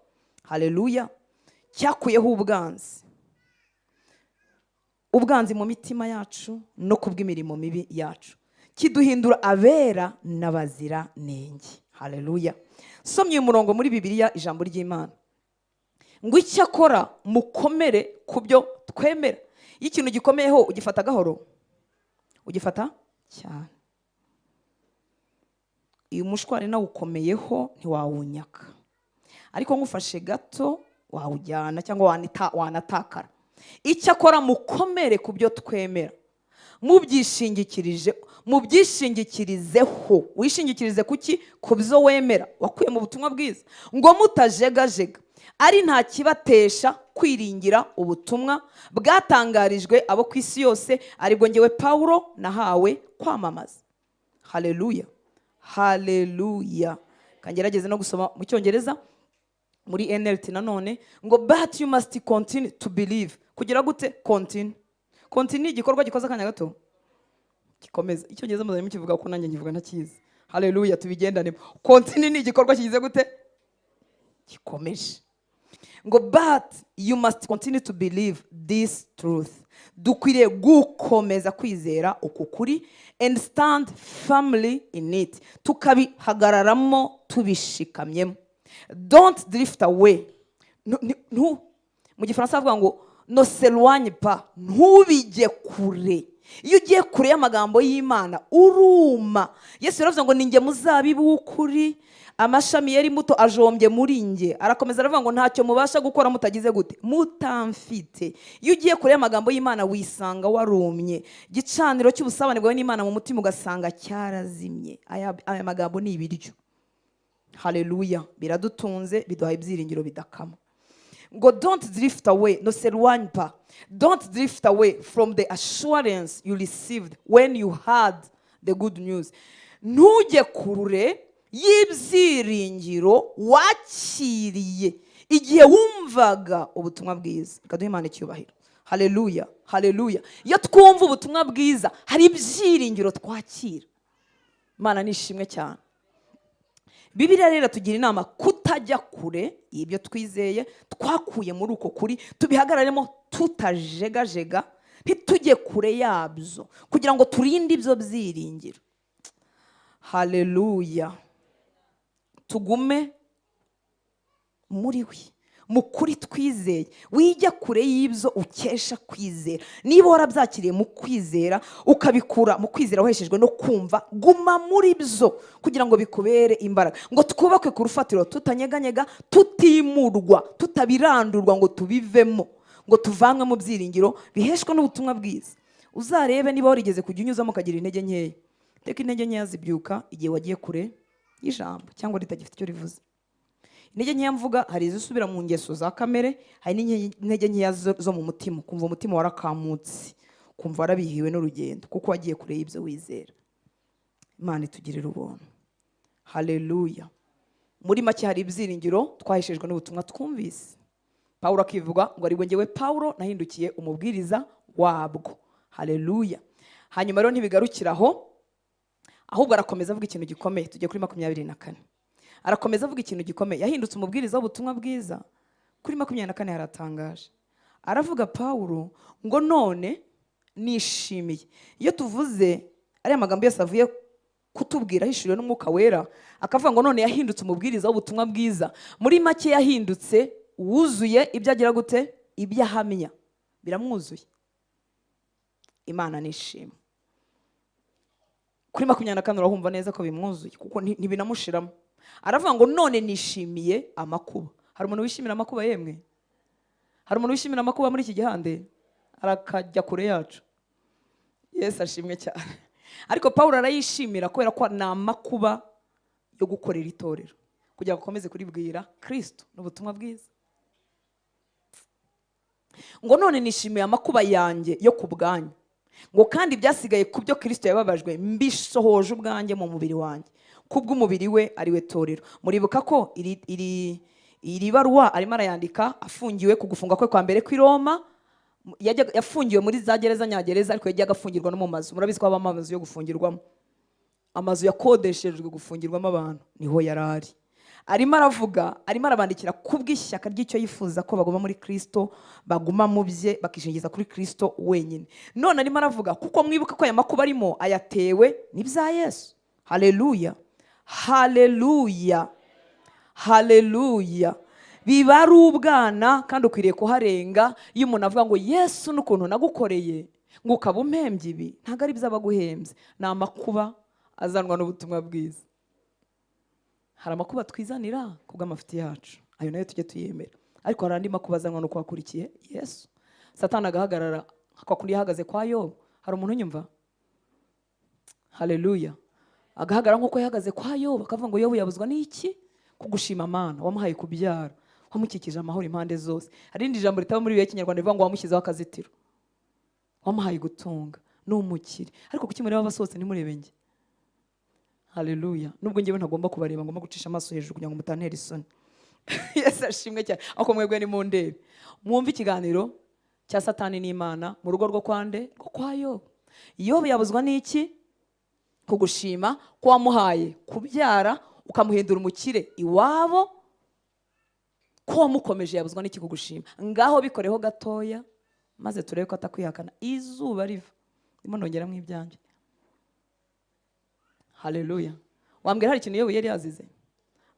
Haleluya. Cyakuyeho ubwanzi, ubwanzi mu mitima yacu no kubw'imirimo mibi yacu, kiduhindura abera n'abaziranenge. Haleluya. Somye uyu murongo muri Bibiliya, ijambo ry'Imana, ngo icyakora mukomere ku byo twemera. Iyo ikintu gikomeyeho ugifata gahoro, ugifata cyane. Uyu mushwari nawe ukomeyeho ntiwawunyaka, ariko ngufashe gato wawujyana cyangwa wanatakara. Icyakora mukomere ku byo twemera, mubyishingikirije, mubyishingikirizeho. Wishingikirize kuki? Ku byo wemera wakuye mu butumwa bwiza. Ngo mutajegajega, ari nta kibatesha kwiringira ubutumwa bwatangarijwe abo ku isi yose, aribwo njyewe Pawulo nahawe kwamamaza. Haleluya. Haleluya. Kangerageze no gusoma mu Cyongereza muri NLT nanone, ngo but you must continue to believe. Kugira gute? Continue. Continue igikorwa gikoze akanya gato gikomeza. Icyongereza muzajya mukivuga ko nanjye nkivuga ntakizi. Haleluya, tubigendanemo. Continue ni igikorwa kigize gute? Gikomeje. Ngo but you must continue to believe this truth. Dukwiriye gukomeza kwizera uku kuri, and stand firmly in it. Tukabihagararamo tubishikamyemo. Don't drift away. Mu Gifaransa bavuga ngo ne s'éloigne pas, ntubijye kure. Iyo ugiye kure y'amagambo y'Imana uruma. Yesu yaravuze ngo ninjye muzabibu w'ukuri, amashami yera imbuto ajombye muri njye. Arakomeza aravuga ngo ntacyo mubasha gukora mutagize gute? Mutamfite. Iyo ugiye kure y'amagambo y'Imana wisanga warumye, igicaniro cy'ubusabane bwawe n'Imana mu mutima ugasanga cyarazimye. Aya magambo ni ibiryo. Haleluya. Biradutunze, biduha ibyiringiro bidakama. Ngo don't drift away, ne s'éloigne pas. Don't drift away from the assurance you received when you heard the good news. Ntujye kure y'ibyiringiro wakiriye igihe wumvaga ubutumwa bwiza. Reka duhe Imana icyubahiro. Haleluya. Haleluya. Iyo twumva ubutumwa bwiza hari ibyiringiro twakira. Imana nishimwe cyane. Bibiliya rero tugira inama kutajya kure y'ibyo twizeye twakuye muri uko kuri, tubihagararemo tutajegajega, ntitujye kure yabyo kugira ngo turinde ibyo byiringiro. Haleluya. Tugume muri we, mu kuri twizeye. Wijya kure y'ibyo ukesha kwizera. Niba warabyakiriye mu kwizera, ukabikura mu kwizera waheshejwe no kumva, guma muri byo kugira ngo bikubere imbaraga. Ngo twubake ku rufatiro tutanyeganyega, tutimurwa, tutabirandurwa ngo tubivemo, ngo tuvanwe mu byiringiro biheshwa n'ubutumwa bwiza. Uzarebe niba warigeze kujya unyuzamo ukagira intege nkeya. Teka intege nkeya zibyuka igihe wagiye kure y'ijambo cyangwa ritagifite icyo rivuze. Intege nkeya mvuga, hari izisubira mu ngeso za kamere, hari n'intege nkeya zo mu mutima, kumva umutima warakamutse, kumva warabihiwe n'urugendo kuko wagiye kure y'ibyo wizera. Imana itugirire ubuntu. Haleluya. Muri make hari ibyiringiro twaheshejwe n'ubutumwa twumvise. Pawulo akivuga ngo aribwo njyewe Pawulo nahindukiye umubwiriza wabwo. Haleluya. Hanyuma rero ntibigarukira aho, ahubwo arakomeza avuga ikintu gikomeye. Tujye kuri 24. Arakomeza avuga ikintu gikomeye, yahindutse umubwiriza w'ubutumwa bwiza. Kuri 24 haratangaje, aravuga Pawulo ngo none nishimiye. Iyo tuvuze ariya magambo yose avuye kutubwira ahishuriwe n'Umwuka Wera, akavuga ngo none yahindutse umubwiriza w'ubutumwa bwiza. Muri make yahindutse wuzuye ibyo agira gute, ibyo ahamya biramwuzuye. Imana nishimwe. Kuri 24 urahumva neza ko bimwuzuye, kuko ntibinamushiramo. Aravuga ngo none nishimiye amakuba. Hari umuntu wishimira amakuba yemwe? Hari umuntu wishimira amakuba muri iki gihande? Arakajya kure yacu. Yesu ashimwe cyane. Ariko Pawulo arayishimira kubera ko ni amakuba yo gukorera itorero, kugira ngo akomeze kuribwira Kristo n'ubutumwa bwiza. Ngo none nishimiye amakuba yanjye yo ku bwanyu, ngo kandi byasigaye ku byo Kristo yababajwe mbisohoje ubwanjye mu mubiri wanjye, kubw'umubiri we ari we torero. Muribuka ko iri baruwa arimo arayandika afungiwe ku gufunga kwe kwa mbere kw'i Roma. Yafungiwe muri za gereza nyagereza, ariko yajyaga afungirwa no mu mazu. Murabizi ko habamo amazu yo gufungirwamo, amazu yakodeshejwe gufungirwamo abantu, niho yari ari. Arimo aravuga, arimo arabandikira kubw'ishyaka ry'icyo yifuza ko baguma muri Kristo, baguma mu bye, bakishingiza kuri Kristo wenyine. None arimo aravuga kuko mwibuka ko aya makuba arimo ayatewe n'ibya Yesu. Haleluya, haleluya, haleluya. Biba ari ubwana kandi ukwiriye kuharenga. Iyo umuntu avuga ngo Yesu n'ukuntu nagukoreye ngo ukaba umpembye ibi, ntabwo ari iby'abaguhembye, ni amakuba azanwa n'ubutumwa bwiza. Hari amakuba twizanira kubw'amafuti yacu, ayo nayo tujye tuyemera, ariko hari andi makuba azanwa n'uko wakurikiye Yesu. Satani agahagarara kwa kundi yahagaze kwa Yobu. Hari umuntu unyumva? Haleluya. Agahagarara nk'uko yahagaze kwa Yobu, akavuga ngo Yobu yabuzwa n'iki? Kugushima Mana wamuhaye kubyara, wamukikije amahoro impande zose. Hari irindi jambo ritaba muri Bibiliya y'Ikinyarwanda rivuga ngo wamushyizeho akazitiro, wamuhaye gutunga, n'umukire. Ariko kuki mureba abasohotse ntimurebe njye? Haleluya. Nubwo njyewe ntagomba kubareba, ngomba gucisha amaso hejuru kugira ngo mutantera isoni. Yesu ashimwe cyane. Ariko mwebwe ni mundebe, mwumve ikiganiro cya Satani n'Imana mu rugo rwo kwande, rwo kwa Yobu. Yobu yabuzwa n'iki? Kugushima ko wamuhaye kubyara, ukamuhindura umukire iwabo, ko wamukomeje, yabuzwa n'iki kugushima? Ngaho bikoreho gatoya maze turebe ko atakwihakana izuba riva. Ndimo nongeramo ibyanjye. Haleluya. Wambwira hari ikintu Yobu yari yazize?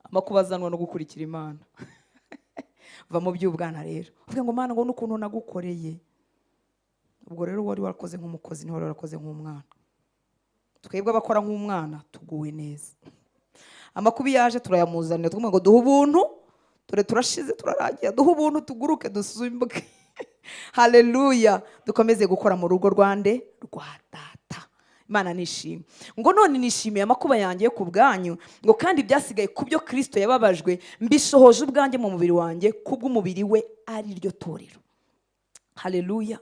Amakuba azanwa no gukurikira Imana. Va mu by'ubwana rero, uvuge ngo Mana ngo n'ukuntu nagukoreye. Ubwo rero wari warakoze nk'umukozi, ntiwari warakoze nk'umwana. Twebwe abakora nk'umwana tuguwe neza. Amakuba yaje turayamuzanira, tukamubwira ngo duhe ubuntu, dore turashize turarangiye, duhe ubuntu tuguruke dusimbuke. Haleluya. Dukomeze gukora mu rugo rwande rwa Data. Imana nishimwe. Ngo none nishimiye amakuba yanjye ku bwanyu, ngo kandi byasigaye ku byo Kristo yababajwe mbisohoje ubwanjye mu mubiri wanjye, kubw'umubiri we ari ryo torero. Haleluya,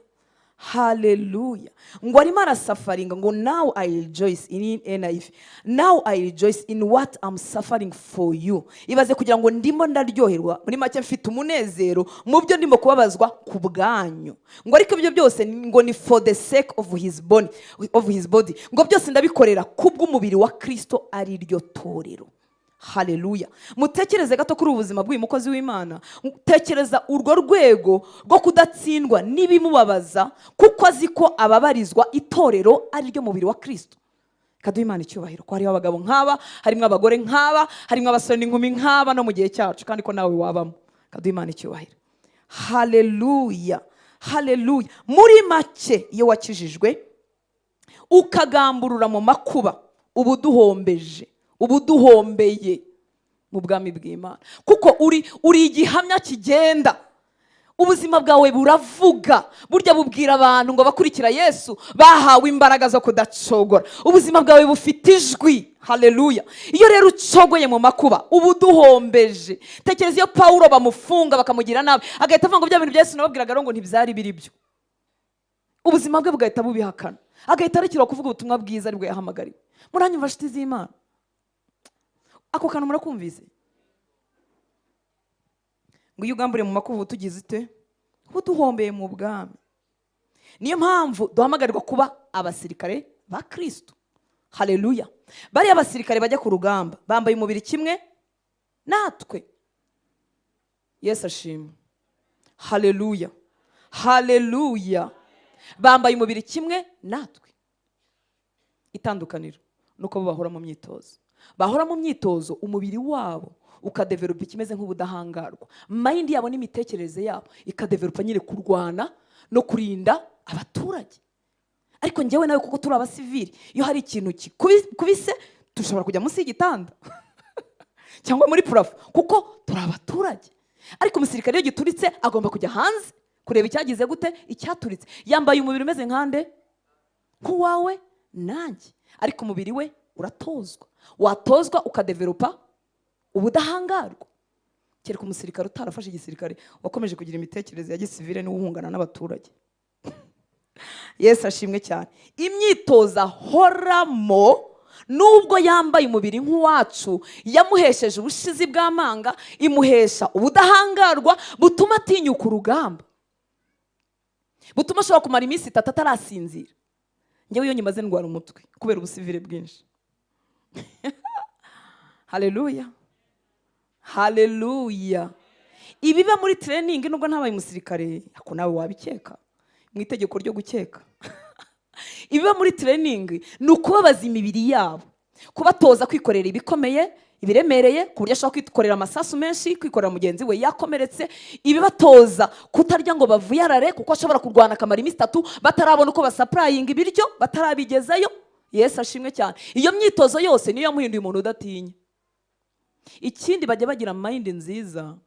haleluya. Ngo arimo arasafaringa ngo now I rejoice in NIV, now I rejoice in what I'm suffering for you. Ibaze kugira ngo ndimo ndaryoherwa, muri make mfite umunezero mu byo ndimo kubabazwa ku bwanyu. Ngo ariko ibyo byose ngo ni for the sake of his body, of his body. Ngo byose ndabikorera kubw'umubiri wa Kristo ari ryo torero. Haleluya. Mutekereze gato kuri ubuzima bw'uyu mukozi w'Imana. Tekereza urwo rwego rwo kudatsindwa n'ibimubabaza, kuko azi ko ababarizwa itorero ari ryo mubiri wa Kristo. Kaduha Imana icyubahiro ko hariho abagabo nk'aba, harimo abagore nk'aba, harimo abasore n'inkumi nk'aba no mu gihe cyacu, kandi ko nawe wabamo. Kaduha Imana icyubahiro. Haleluya, haleluya. Muri make iyo wakijijwe ukagamburura mu makuba, uba uduhombeje, uba uduhombeye mu bwami bw'Imana, kuko uri igihamya kigenda. Ubuzima bwawe buravuga, burya bubwira abantu ngo bakurikira Yesu bahawe imbaraga zo kudacogora. Ubuzima bwawe bufite ijwi. Haleluya. Iyo rero ucogoye mu makuba uba uduhombeje. Tekereza iyo Pawulo bamufunga bakamugira nabi, agahita avuga ngo bya bintu bya Yesu nababwiraga ngo ntibyari biri byo. Ubuzima bwe bugahita bubihakana, agahita arekera kuvuga ubutumwa bwiza aribwo yahamagariwe. Muranyumva nshuti z'Imana? Ako kantu murakumvise? Ngo iyo ugamburiye mu makuba tugize ute? Uduhombeye mu bwami. Niyo mpamvu duhamagarirwa kuba abasirikare ba Kristo. Haleluya. Bariya abasirikare bajya ku rugamba bambaye umubiri kimwe natwe. Yesu ashimwe. Haleluya, haleluya. Bambaye umubiri kimwe natwe. Itandukaniro nuko bo bahora mu myitozo, bahora mu myitozo, umubiri wabo ukadevelopa ikimeze nk'ubudahangarwa, mind yabo n'imitekerereze yabo ikadevelopa nyine kurwana no kurinda abaturage. Ariko njyewe nawe kuko turi abasivili, iyo hari ikintu kikubise dushobora kujya munsi y'igitanda cyangwa muri plafond kuko turi abaturage. Ariko umusirikare iyo gituritse agomba kujya hanze kureba icyagize gute, icyaturitse. Yambaye umubiri umeze nkande nk'uwawe nanjye, ariko umubiri we uratozwa, watozwa ukadevelopa ubudahangarwa. Kereka umusirikare utarafashe igisirikare wakomeje kugira imitekerereze ya gisivile niwe uhungana n'abaturage. Yesu ashimwe cyane. Imyitozo ahoramo, nubwo yambaye umubiri nk'uwacu, yamuhesheje ubushizi bw'amanga, imuhesha ubudahangarwa butuma atinyuka urugamba, butuma ashobora kumara iminsi 3 atarasinzira. Njyewe iyo nyimaze ndwara umutwe kubera ubusivile bwinshi. Haleluya, haleluya. Ibiba muri training, nubwo ntabaye umusirikare, ako nawe wabikeka mu itegeko ryo gukeka. Ibiba muri training ni ukubabaza imibiri yabo, kubatoza kwikorera ibikomeye, ibiremereye, ku buryo ashobora kwikorera amasasu menshi, kwikorera mugenzi we yakomeretse. Ibibatoza kutarya ngo bavuyarare, kuko ashobora kurwana akamara iminsi 3 batarabona uko basupplyinga ibiryo, batarabigezayo. Yesu ashimwe cyane. Iyo myitozo yose niyo yamuhinduye umuntu udatinya. Ikindi bajya bagira mind nziza,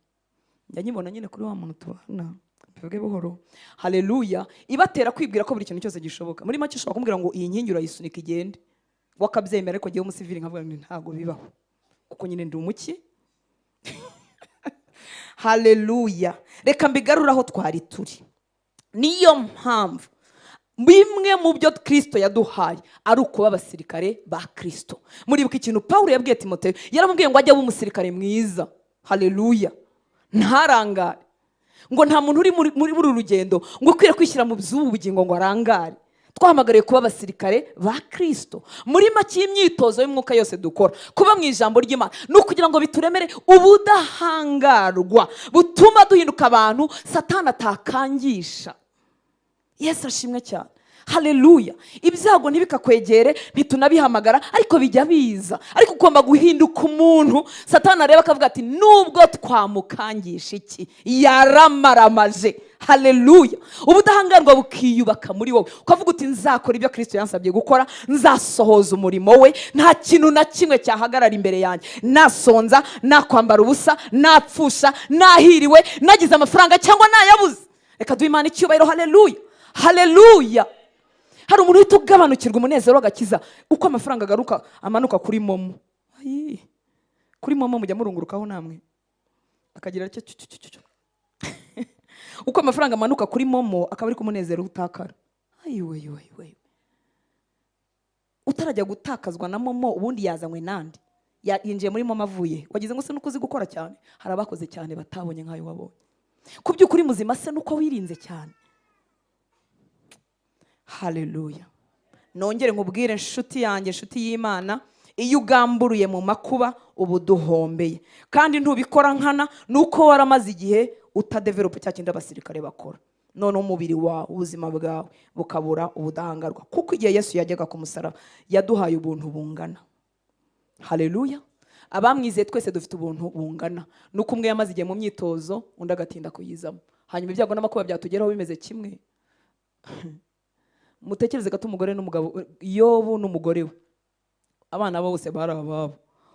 njya nyibona nyine kuri wa muntu tubana, bivuge buhoro. Haleluya. Ibatera kwibwira ko buri kintu cyose gishoboka. Muri make ushobora kumubwira ngo iyi nkingi urayisunika igende, wakabyemera, ariko ngewe umusivili nkavuga ngo ntabwo bibaho, kuko nyine ndi umuki. Haleluya. Reka mbigarure aho twari turi. Niyo mpamvu bimwe mu byo Kristo yaduhaye ari ukuba abasirikare ba Kristo. Muribuka ikintu Pawulo yabwiye Timoteyo, yaramubwiye ngo ajye aba umusirikare mwiza. Haleluya. Ntarangare. Ngo nta muntu uri muri uru rugendo ngo ukwiriye kwishyira mu by'ubu bugingo ngo arangare. Twahamagariye kuba abasirikare ba Kristo. Muri make y'imyitozo y'umwuka yose dukora, kuba mu ijambo ry'Imana ni ukugira ngo bituremere ubudahangarwa butuma duhinduka abantu Satani atakangisha. Yesu ashimwe cyane. Haleluya. Ibyago ntibikakwegere, ntitunabihamagara, ariko bijya biza. Ariko ugomba guhinduka umuntu Satani areba akavuga ati nubwo twamukangisha iki, yaramaramaje. Haleluya. Ubudahangarwa bukiyubaka muri wowe, ukavuga uti nzakora ibyo Kristo yansabye gukora, nzasohoza umurimo we, nta kintu na kimwe cyahagarara imbere yanjye. Nasonza, nakwambara ubusa, napfusha, nahiriwe, nagize amafaranga cyangwa nayabuze. Reka duhe Imana icyubahiro. Haleluya, haleluya. Hari umuntu uhita ugabanukirwa umunezero w'agakiza uko amafaranga agaruka amanuka kuri momo. Ayi, kuri momo mujya murungurukaho namwe, akagira cyo cyo cyo cyo. Uko amafaranga amanuka kuri momo akaba ari kumunezero utakara. Ayi we we we. Utarajya gutakazwa na momo, ubundi yazanywe nande? Yinjiye muri momo avuye. Wagize ngo se nuko uzi gukora cyane? Hari abakoze cyane batabonye nkayo wabonye. Ku by'ukuri muzima se nuko wirinze cyane. Haleluya. Nongere nkubwire inshuti yanjye, inshuti y'Imana, iyo ugamburuye mu makuba ubu duhombeye, kandi ntubikora nkana, nuko waramaze igihe utadevelopa cya kindi abasirikare bakora. None umubiri wawe, ubuzima bwawe bukabura ubudahangarwa, kuko igihe Yesu yajyaga ku musaraba yaduhaye ubuntu bungana. Haleluya. Abamwizeye twese dufite ubuntu bungana, nuko umwe yamaze igihe mu myitozo, undi agatinda kuyizamo. Hanyuma ibyago n'amakuba byatugeraho bimeze kimwe. Mutekereze gato umugore n'umugabo, Yobu n'umugore we, abana bose bari ababo,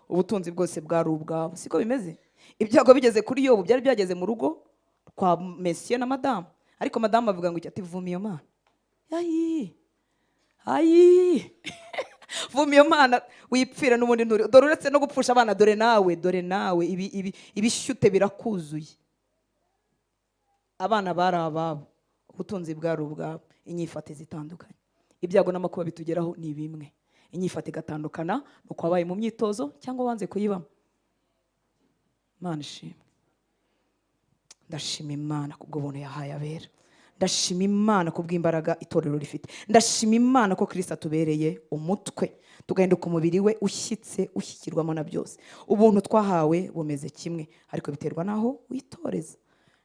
ubutunzi bwose bwari ubwabo, siko bimeze? Ibyago bigeze kuri Yobu byari byageze mu rugo kwa Monsieur na madamu, ariko madamu avuga ngo iki? Ati vuma iyo Mana. Ayi ayi, vuma iyo Mana wipfira n'ubundi nturi, dore uretse no gupfusha abana, dore nawe, dore nawe ibi ibi ibishyute birakuzuye. Abana bari ababo, ubutunzi bwari ubwabo, inyifato zitandukanye. Ibyago n'amakuba bitugeraho ni bimwe, inyifato igatandukana nuko wabaye mu myitozo cyangwa wanze kuyibamo. Imana ishimwe. Ndashima Imana kubwo buntu yahaye abera. Ndashima Imana kubw'imbaraga itorero rifite. Ndashima Imana ko Kristo atubereye umutwe, tugahinduka umubiri we ushyitse, ushyikirwamo na byose. Ubuntu twahawe bumeze kimwe, ariko biterwa naho witoreza.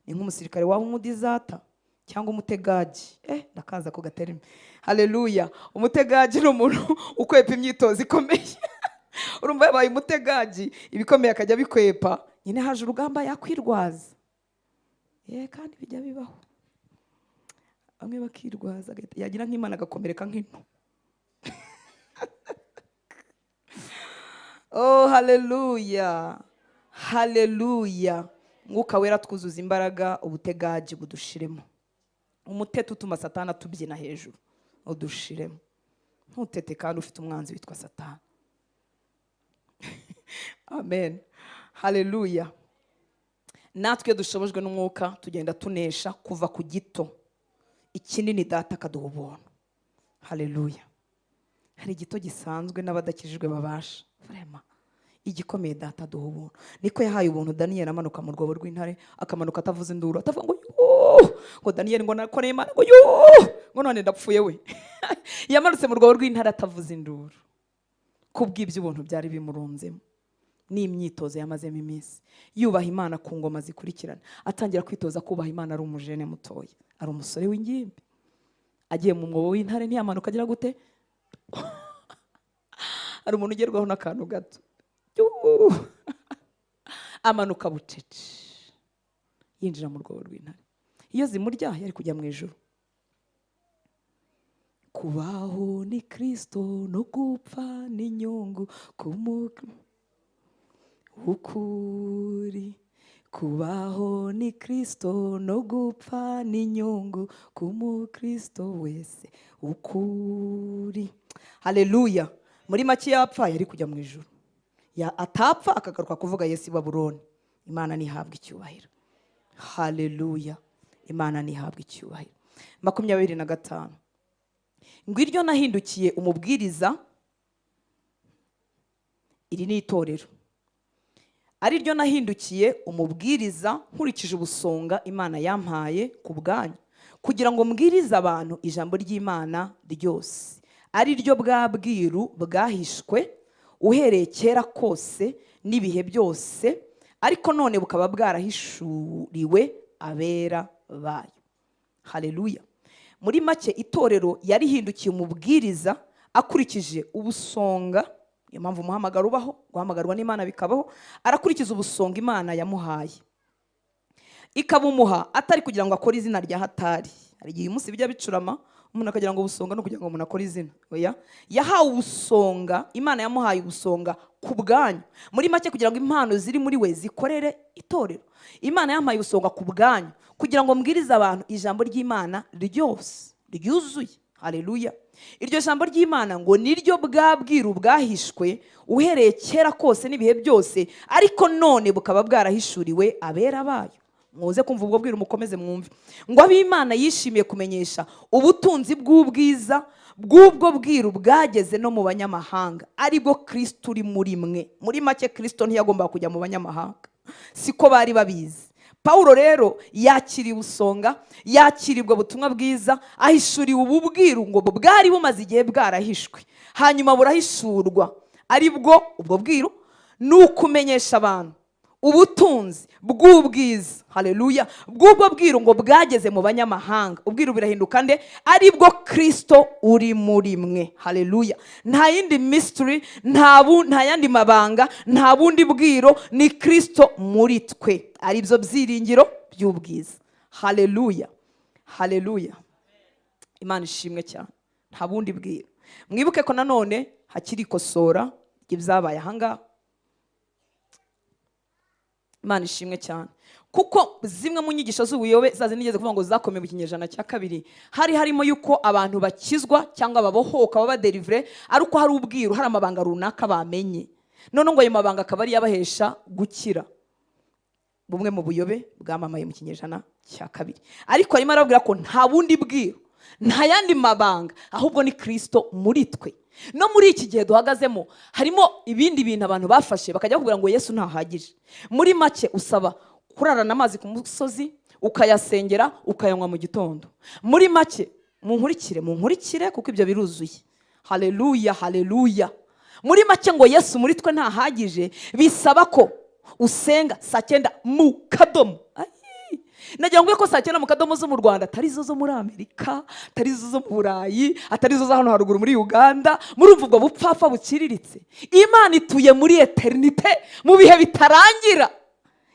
Ni nk'umusirikare waba umudizata cyangwa umutegaji. Ndakaza ko gaterime. Haleluya. Umutegaji ni umuntu ukwepa imyitozo ikomeye. Urumva yabaye umutegaji, ibikomeye akajya bikwepa, nyine haje urugamba yakwirwaza. Kandi bijya bibaho. Bamwe bakirwaza, yagira nk'Imana agakomereka nk'into. Oh, haleluya. Haleluya. Mwuka wera twuzuza imbaraga, ubutegaji budushiremo. Umuteto utuma Satani atubyina hejuru, udushiremo. Ntutete kandi ufite umwanzi witwa Satani. Amen. Haleluya. Natwe dushobojwe n'umwuka tugenda tunesha kuva ku gito. Ikinini data akaduha ubuntu. Haleluya. Hari igito gisanzwe n'abadakijijwe babasha. Vraiment. Igikomeye data aduha ubuntu. Niko yahaye ubuntu Daniel amanuka mu rwobo rw'intare, akamanuka atavuze induru, atavuga ngo yoo, ngo Daniel ngo nakoreye Imana ngo yoo, ngo none ndapfuye we. Yamanutse mu rwobo rw'intare atavuze induru. Kubw'ibyo ubuntu byari bimurunzemo. N'imyitozo yamazemo iminsi yubaha Imana ku ngoma zikurikirana, atangira kwitoza kubaha Imana ari umujene mutoya, ari umusore w'ingimbi. Agiye mu mwobo w'intare ntiyamanuka agira gute? Ari umuntu ugerwaho n'akantu gato. Amanuka bucece yinjira mu rwobo rw'intare. Iyo zimurya yari kujya mu ijuru. Kubaho ni Kristo no gupfa ni inyungu ukuri. Kubaho ni Kristo no gupfa ni inyungu k'umukristo wese ukuri. Haleluya. Muri make yapfa yari kujya mu ijuru. Ya atapfa akagaruka kuvuga Yesu i Babuloni. Imana nihabwe icyubahiro. Haleluya. Imana nihabwe icyubahiro. 25. Ngo iryo nahindukiye umubwiriza, iri ni itorero. Ari ryo nahindukiye umubwiriza nkurikije ubusonga Imana yampaye ku bwanyu, kugira ngo mbwirize abantu ijambo ry'Imana ryose, ari ryo bwa bwiru bwahishwe uhereye kera kose n'ibihe byose, ariko none bukaba bwarahishuriwe abera bayo. Haleluya. Muri make itorero yarihindukiye umubwiriza akurikije ubusonga. Niyo mpamvu umuhamagaro ubaho, guhamagarwa n'Imana bikabaho. Arakurikiza ubusonga Imana yamuhaye, ikabumuha atari kugira ngo akore izina rya hatari. Hari igihe umunsi bijya bicurama umuntu akagira ngo ubusonga no kugira ngo umuntu akore izina. Oya, yahawe ubusonga, Imana yamuhaye ubusonga ku bwanyu. Muri make kugira ngo impano ziri muri we zikorere itorero. Imana yamuhaye ubusonga ku bwanyu kugira ngo mbwirize abantu ijambo ry'Imana ryose ryuzuye. Haleluya. Iryo jambo ry'Imana ngo niryo bwa bwiru bwahishwe uhereye kera kose n'ibihe byose, ariko none bukaba bwarahishuriwe abera bayo. Muze kumva ubwo bwiru, mukomeze mwumve. Ngo ab'Imana yishimiye kumenyesha ubutunzi bw'ubwiza bw'ubwo bwiru bwageze no mu banyamahanga, aribwo Kristo uri muri mwe. Muri make Kristo ntiyagomba kujya mu banyamahanga, siko bari babizi. Paulo rero yakiriye ubusonga, yakiribwa butumwa bwiza, ahishuriwe ubu bwiru ngo bwari bumaze igihe bwarahishwe, hanyuma burahishurwa. Aribwo ubwo bwiru nukumenyesha abantu ubutunzi bw'ubwiza, haleluya, bw'ubwo bwiru ngo bwageze mu banyamahanga. Ubwiru birahinduka nde? Aribwo Kristo uri muri mwe. Haleluya. Nta yindi mystery, nta yandi mabanga, nta bundi bwiro, ni Kristo muri twe, aribyo byiringiro by'ubwiza. Haleluya. Haleluya. Imana ishimwe cyane. Nta bundi bwiro. Mwibuke ko nanone hakiri ikosora ry'ibyabaye ahangaha. Imana ishimwe cyane. Kuko zimwe mu nyigisho z'ubuyobe zaze nigeze kuvuga ngo zakomeye mu kinyejana cya kabiri, hari harimo yuko abantu bakizwa cyangwa babohoka baba delivered ari uko hari ubwiru, hari amabanga runaka bamenye. None ngo ayo mabanga akaba ari yabahesha gukira. Bumwe mu buyobe bwamamaye mu kinyejana cya kabiri. Ariko arimo arababwira ko nta bundi bwiru, nta yandi mabanga, ahubwo ni Kristo muri twe. No muri iki gihe duhagazemo harimo ibindi bintu abantu bafashe bakajya kugira ngo Yesu ntahagije. Muri make usaba Kurarana amazi ku musozi ukayasengera ukayanywa mu gitondo. Muri make munkurikire kuko ibyo biruzuye. Haleluya, haleluya. Muri make ngo Yesu muri twe ntahagije, bisaba ko usenga saa 9 mu kadomo. Nagira ngo ko saa 9 mu kadomo zo mu Rwanda atari zo zo muri Amerika, atari zo zo mu Burayi, atari zo za hano haruguru muri Uganda. Murumva ubwo bupfafa buciriritse. Imana ituye muri eternite, mu bihe bitarangira,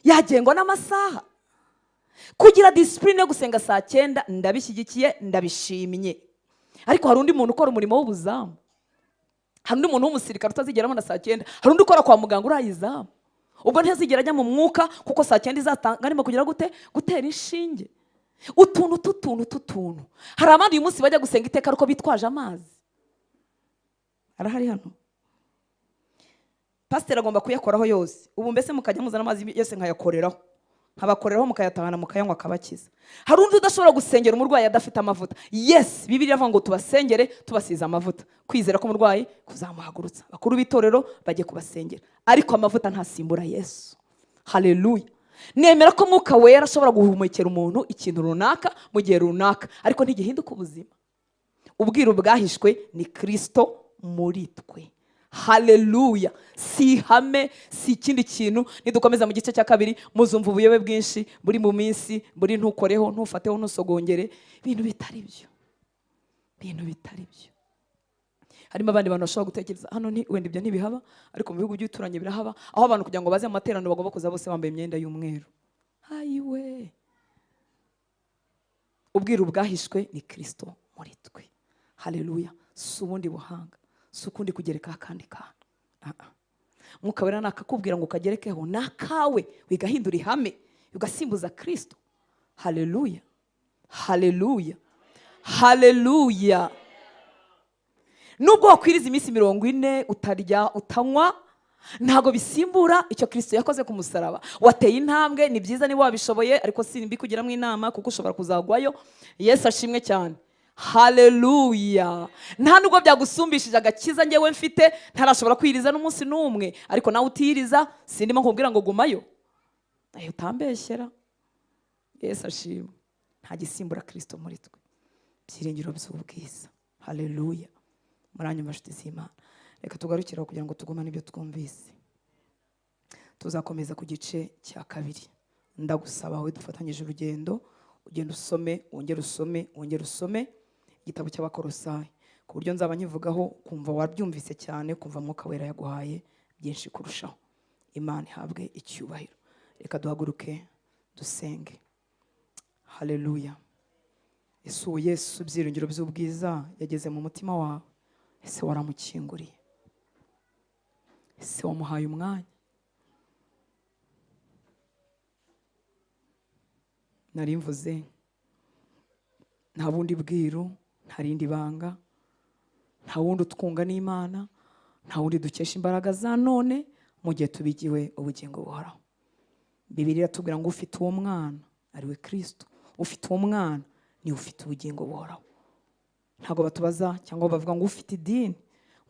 yagengwa n'amasaha. Kugira discipline yo gusenga saa 9 ndabishyigikiye, ndabishimye. Ariko hari undi muntu ukora umurimo w'ubuzamu, hari undi muntu w'umusirikare utazigeramo na saa 9, hari undi ukora kwa muganga urayizamu, ubwo ntazigera ajya mu mwuka kuko saa 9 izatanga arimo kugira gute? Gutera inshinge. Utuntu tutuntu. Hari abandi uyu munsi bajya gusenga iteka ariko bitwaje amazi. Arahari hano. Pasiteri agomba kuyakoraho yose. Ubu mbese mukajya muzana amazi yose nkayakoreraho, nkabakoreraho mukayatahana mukayanywa akabakiza. Hari undi udashobora gusengera umurwayi adafite amavuta. Yes, Bibiliya iravuga ngo tubasengere tubasize amavuta. Kwizera ko umurwayi kuzamuhagurutsa. Bakuru b'itorero bajye kubasengera. Ariko amavuta ntasimbura Yesu. Haleluya. Nemera ko Mwuka Wera ashobora guhumekera umuntu ikintu runaka mu gihe runaka, ariko ntigihinduka ubuzima. Ubwiru bwahishwe ni Kristo muri twe. Haleluya. Si ihame, si ikindi kintu. Nidukomeza mu gice cya 2 muzumva ubuyobe bwinshi buri mu minsi, buri ntukoreho, ntufateho, ntusogongere, ibintu bitari byo. Ibintu bitari byo. Harimo abandi bantu bashobora gutekereza hano nti wenda ibyo ntibihaba, ariko mu bihugu by'uturanye birahaba, aho abantu kugira ngo baze mu materaniro bagomba kuza bose bambaye imyenda y'umweru. Ayiwe. Ubwiru bwahishwe ni Kristo muri twe. Haleluya. Si ubundi buhanga, si ukundi kugereka akandi kantu. Mwuka Wera nakakubwira ngo ukagerekeho nakawe, wigahindura ihame, ugasimbuza Kristo. Haleluya, haleluya, haleluya. Nubwo wakwiriza iminsi 40 utarya utanywa, ntago bisimbura icyo Kristo yakoze ku musaraba. Wateye intambwe, ni byiza niba wabishoboye, ariko simbikugiramo inama kuko ushobora kuzagwayo. Yesu ashimwe cyane. Haleluya. Nta nubwo byagusumbishije agakiza ngewe mfite, ntarashobora kwiriza n'umunsi n'umwe, ariko nawe utiriza sindimo nkubwira ngo gumayo. Ayo utambeshyera. Yesu ashimwe. Nta gisimbura Kristo muri twe. Byiringiro by'ubwiza. Haleluya. Muranyumva nshuti z'Imana. Reka tugarukire kugira ngo tugumane ibyo twumvise. Tuzakomeza ku gice cya 2. Ndagusaba wowe dufatanyije urugendo, ugenda usome, wongere usome, wongere usome igitabo cy'Abakolosayi, ku buryo nzaba nkivugaho kumva wabyumvise cyane, kumva Mwuka Wera yaguhaye byinshi kurushaho. Imana ihabwe icyubahiro. Reka duhaguruke dusenge. Haleluya. Yesu, Yesu byiringiro by'ubwiza yageze mu mutima wawe. Ese waramukinguriye? Ese wamuhaye umwanya? Nari mvuze nta bundi bwiru, nta rindi banga, nta wundi utwunga n'Imana, nta wundi dukesha imbaraga za none mu gihe tubigiwe ubugingo buhoraho. Bibiliya iratubwira ngo ufite uwo mwana ari we Kristo, ufite uwo mwana ni ufite ubugingo buhoraho. Ntago batubaza cyangwa bavuga ngo ufite idini,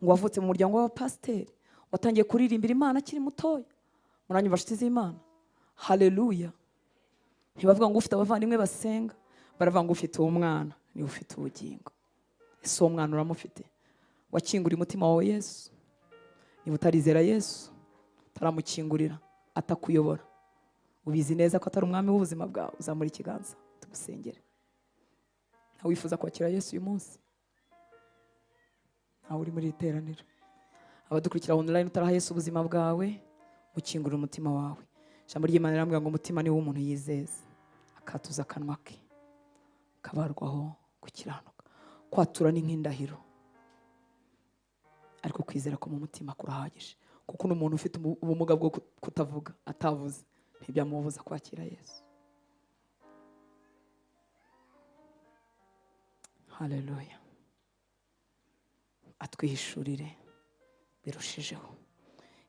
ngo wavutse mu muryango w'abapasiteri, watangiye kuririmbira Imana akiri mutoya. Muranyumva nshuti z'Imana? Haleluya. Ntibavuga ngo ufite abavandimwe basenga, baravuga ngo ufite uwo mwana ni ufite ubugingo. Ese uwo mwana uramufite? Wakinguriye umutima wawe Yesu? Niba utarizera Yesu, utaramukingurira, atakuyobora, ubizi neza ko atari umwami w'ubuzima bwawe, uzamura ikiganza tugusengere. Ntawe wifuza kwakira Yesu uyu munsi? Ntawe uri muri iri teraniro? Abadukurikira online, utaraha Yesu ubuzima bwawe, ukingurira umutima wawe. Ijambo ry'Imana rirambwira ngo umutima ni wo umuntu yizeza, akatuza akanwa ke, kabarwaho gukiranuka. Kwatura ni nk'indahiro, ariko kwizera ko mu mutima kurahagije, kuko n'umuntu ufite ubumuga bwo kutavuga atavuze ntibyamubuza kwakira Yesu. Haleluya. Atwihishurire birushijeho.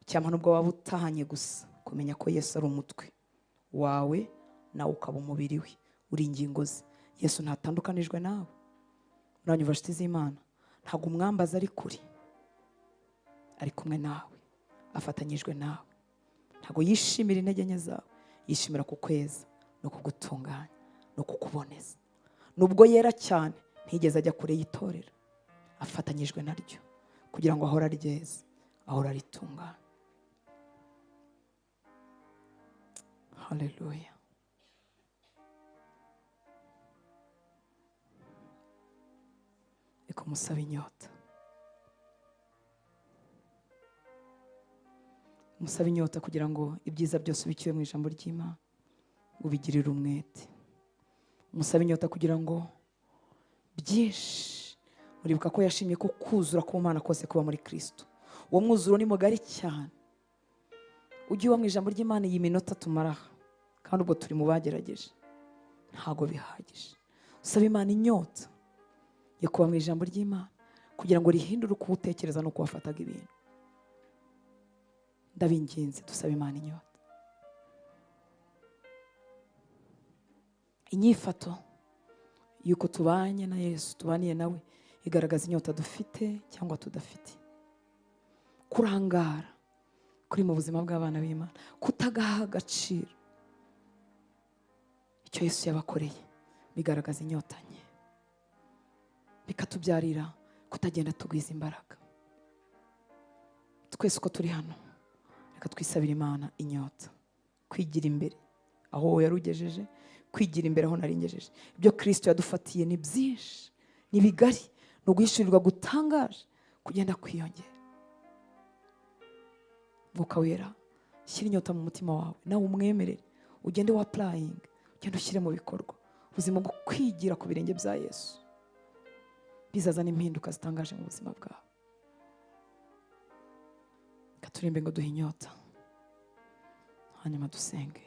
Icyampa nubwo waba utahanye gusa kumenya ko Yesu ari umutwe wawe, nawe ukaba umubiri we, uri ingingo ze. Yesu ntatandukanijwe nawe. Uranyumva nshuti z'Imana? Ntabwo umwambaza ari kure, ari kumwe nawe, afatanyijwe nawe. Ntabwo yishimira intege nke zawe, Yishimira kukweza no kugutunganya no kukuboneza. Nubwo yera cyane ntigeze ajya kure y'itorero, afatanyijwe naryo kugira ngo ahora ryeza, ahora ritungana. Haleluya. Reka umusabe inyota, umusabe inyota kugira ngo ibyiza byose ubikiwe mu ijambo ry'Imana ubigirire umwete. Umusabe inyota kugira ngo byinshi, uribuka ko yashimye ko kuzura k'Imana kose kuba muri Kristo. Uwo mwuzuro ni mugari cyane. Ujye uba mu ijambo ry'Imana iyi minota tumara, kandi ubwo turi mu bagerageje ntago bihagije. Usaba Imana inyota yo kuba mu ijambo ry'Imana kugira ngo rihindure uko utekereza no kuwafataga ibintu. Ndabinginze dusaba Imana inyota. Inyifato yuko tubanye na Yesu, tubaniye nawe, igaragaza inyota dufite cyangwa tudafite. Kurangara kuri mu buzima bw'abana b'Imana, kutagaha agaciro icyo Yesu yabakoreye, bigaragaza inyota nke, bikatubyarira kutagenda tugwiza imbaraga. Twese uko turi hano, reka twisabire Imana inyota, kwigira imbere aho wowe yarugejeje, kwigira imbere aho naringejeje. Ibyo Kristo yadufatiye ni byinshi, ni bigari, ni uguhishurirwa gutangaje kugenda kwiyongera. Mwuka Wera, shyira inyota mu mutima wawe, nawe umwemerere, ugende wa applying, ugende ushyire mu bikorwa ubuzima bwo kwigira ku birenge bya Yesu, bizazana impinduka zitangaje mu buzima bwawe. Katurimbe ngo duhe inyota, hanyuma dusenge.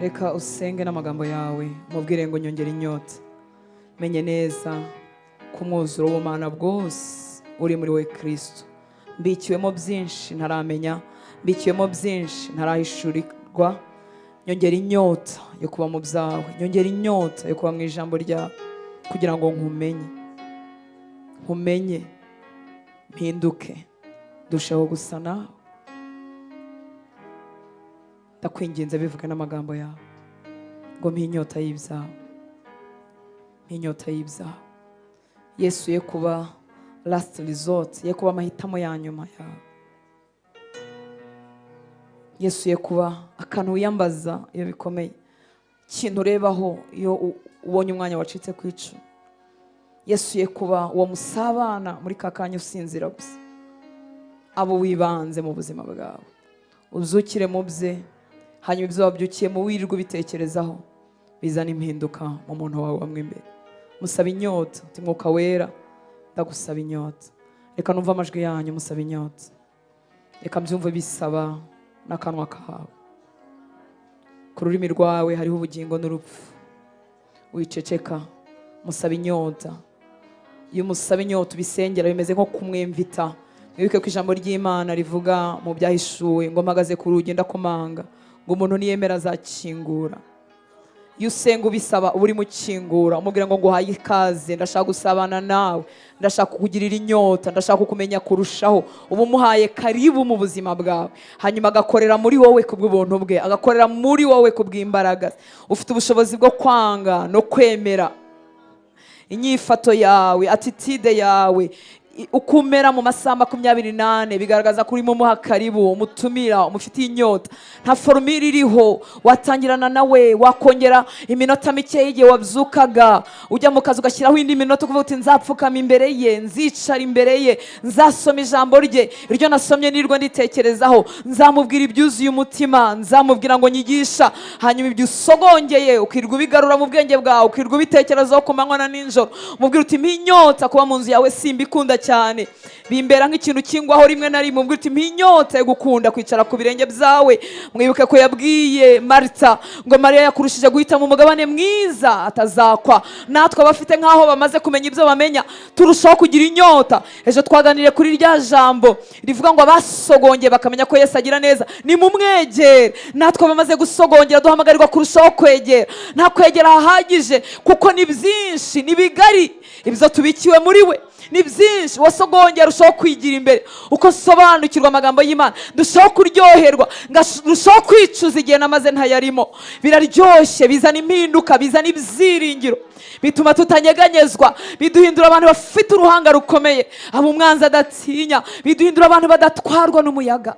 Reka usenge n'amagambo yawe, mubwire ngo nyongera inyota, menye neza ko umwuzuro w'ubumana bwose uri muri we Kristo. Mbikiwemo byinshi ntaramenya, mbikiwemo byinshi ntarahishurirwa. Nyongera inyota yo kuba mu byawe, nyongera inyota yo kuba mu ijambo ryawe, kugira ngo nkumenye, nkumenye, mpinduke, ndusheho gusa nawe. Ndakwinginze bivuge n'amagambo yawe ngo mpe inyota y'ibyawe, mpe inyota y'ibyawe. Yesu ye kuba last resort, ye kuba amahitamo ya nyuma yawe. Yesu ye kuba akantu wiyambaza iyo bikomeye, ikintu urebaho iyo ubonye umwanya wacitse ku icumu. Yesu ye kuba uwo musabana muri ka kanya usinzira gusa, abo wibanze mu buzima bwawe, uzukire mu bye, hanyuma ibyo wabyukiye mu wirirwa ubitekerezaho bizana impinduka mu muntu wawe wamwe imbere. Musaba inyota, uti Mwuka Wera ndagusaba inyota. Reka numve amajwi yanyu musaba inyota, reka mbyumve bisaba n'akanwa kawe. Ku rurimi rwawe hariho ubugingo n'urupfu, wiceceka, musaba inyota. Iyo umusaba inyota ubisengera bimeze nko kumwemvita. Mwibuke ko ijambo ry'Imana rivuga mu byahishuwe ngo mpagaze ku rugi ndakomanga, ngo umuntu niyemera azakingura. Iyo usenga ubisaba uba urimo ukingura, umubwira ngo nguhaye ikaze, ndashaka gusabana nawe, ndashaka kukugirira inyota, ndashaka kukumenya kurushaho. Uba umuhaye karibu mu buzima bwawe, hanyuma agakorera muri wowe kubw'ubuntu bwe, agakorera muri wowe kubw'imbaraga. Ufite ubushobozi bwo kwanga no kwemera inyifato yawe, attitude yawe, ukumera mu masaha 24 bigaragaza ko urimo umuha karibu, umutumira, umufitiye inyota. Nta formule iriho, watangirana nawe, wakongera iminota mike y'igihe wabyukaga ujya mu kazi ugashyiraho indi minota ukavuga uti nzapfukama imbere ye, nzicara imbere ye, nzasoma ijambo rye, iryo nasomye nirwo nditekerezaho, nzamubwira ibyuzuye umutima, nzamubwira ngo nyigisha. Hanyuma ibyo usogongeye ukirwa ubigarura mu bwenge bwawe, ukirwa ubitekerezaho ku manywa na nijoro, umubwira uti mpa inyota kuba mu nzu yawe simbikunda cyane, bimbera nk'ikintu kingwaho rimwe na rimwe. Umubwira uti mpa inyota yo gukunda kwicara ku birenge byawe. Mwibuke ko yabwiye Marita ngo Mariya yakurushije guhitamo umugabane mwiza atazakwa. Natwe abafite nk'aho bamaze kumenya ibyo bamenya turushaho kugira inyota. Ejo twaganiriye kuri rya jambo rivuga ngo abasogongeye bakamenya ko Yesu agira neza, ni mumwegere. Natwe abamaze gusogongera duhamagarirwa kurushaho kwegera. Nta kwegera hahagije kuko ni byinshi, ni bigari ibyo tubikiwe muri we, ni byinshi. Wasogongera urushaho kwigira imbere, uko sobanukirwa amagambo y'Imana ndushaho kuryoherwa, ngarushaho kwicuza igihe namaze ntayarimo. Biraryoshye, bizana impinduka, bizana ibyiringiro, bituma tutanyeganyezwa, biduhindura abantu bafite uruhanga rukomeye, abo umwanzi adatinya, biduhindura abantu badatwarwa n'umuyaga.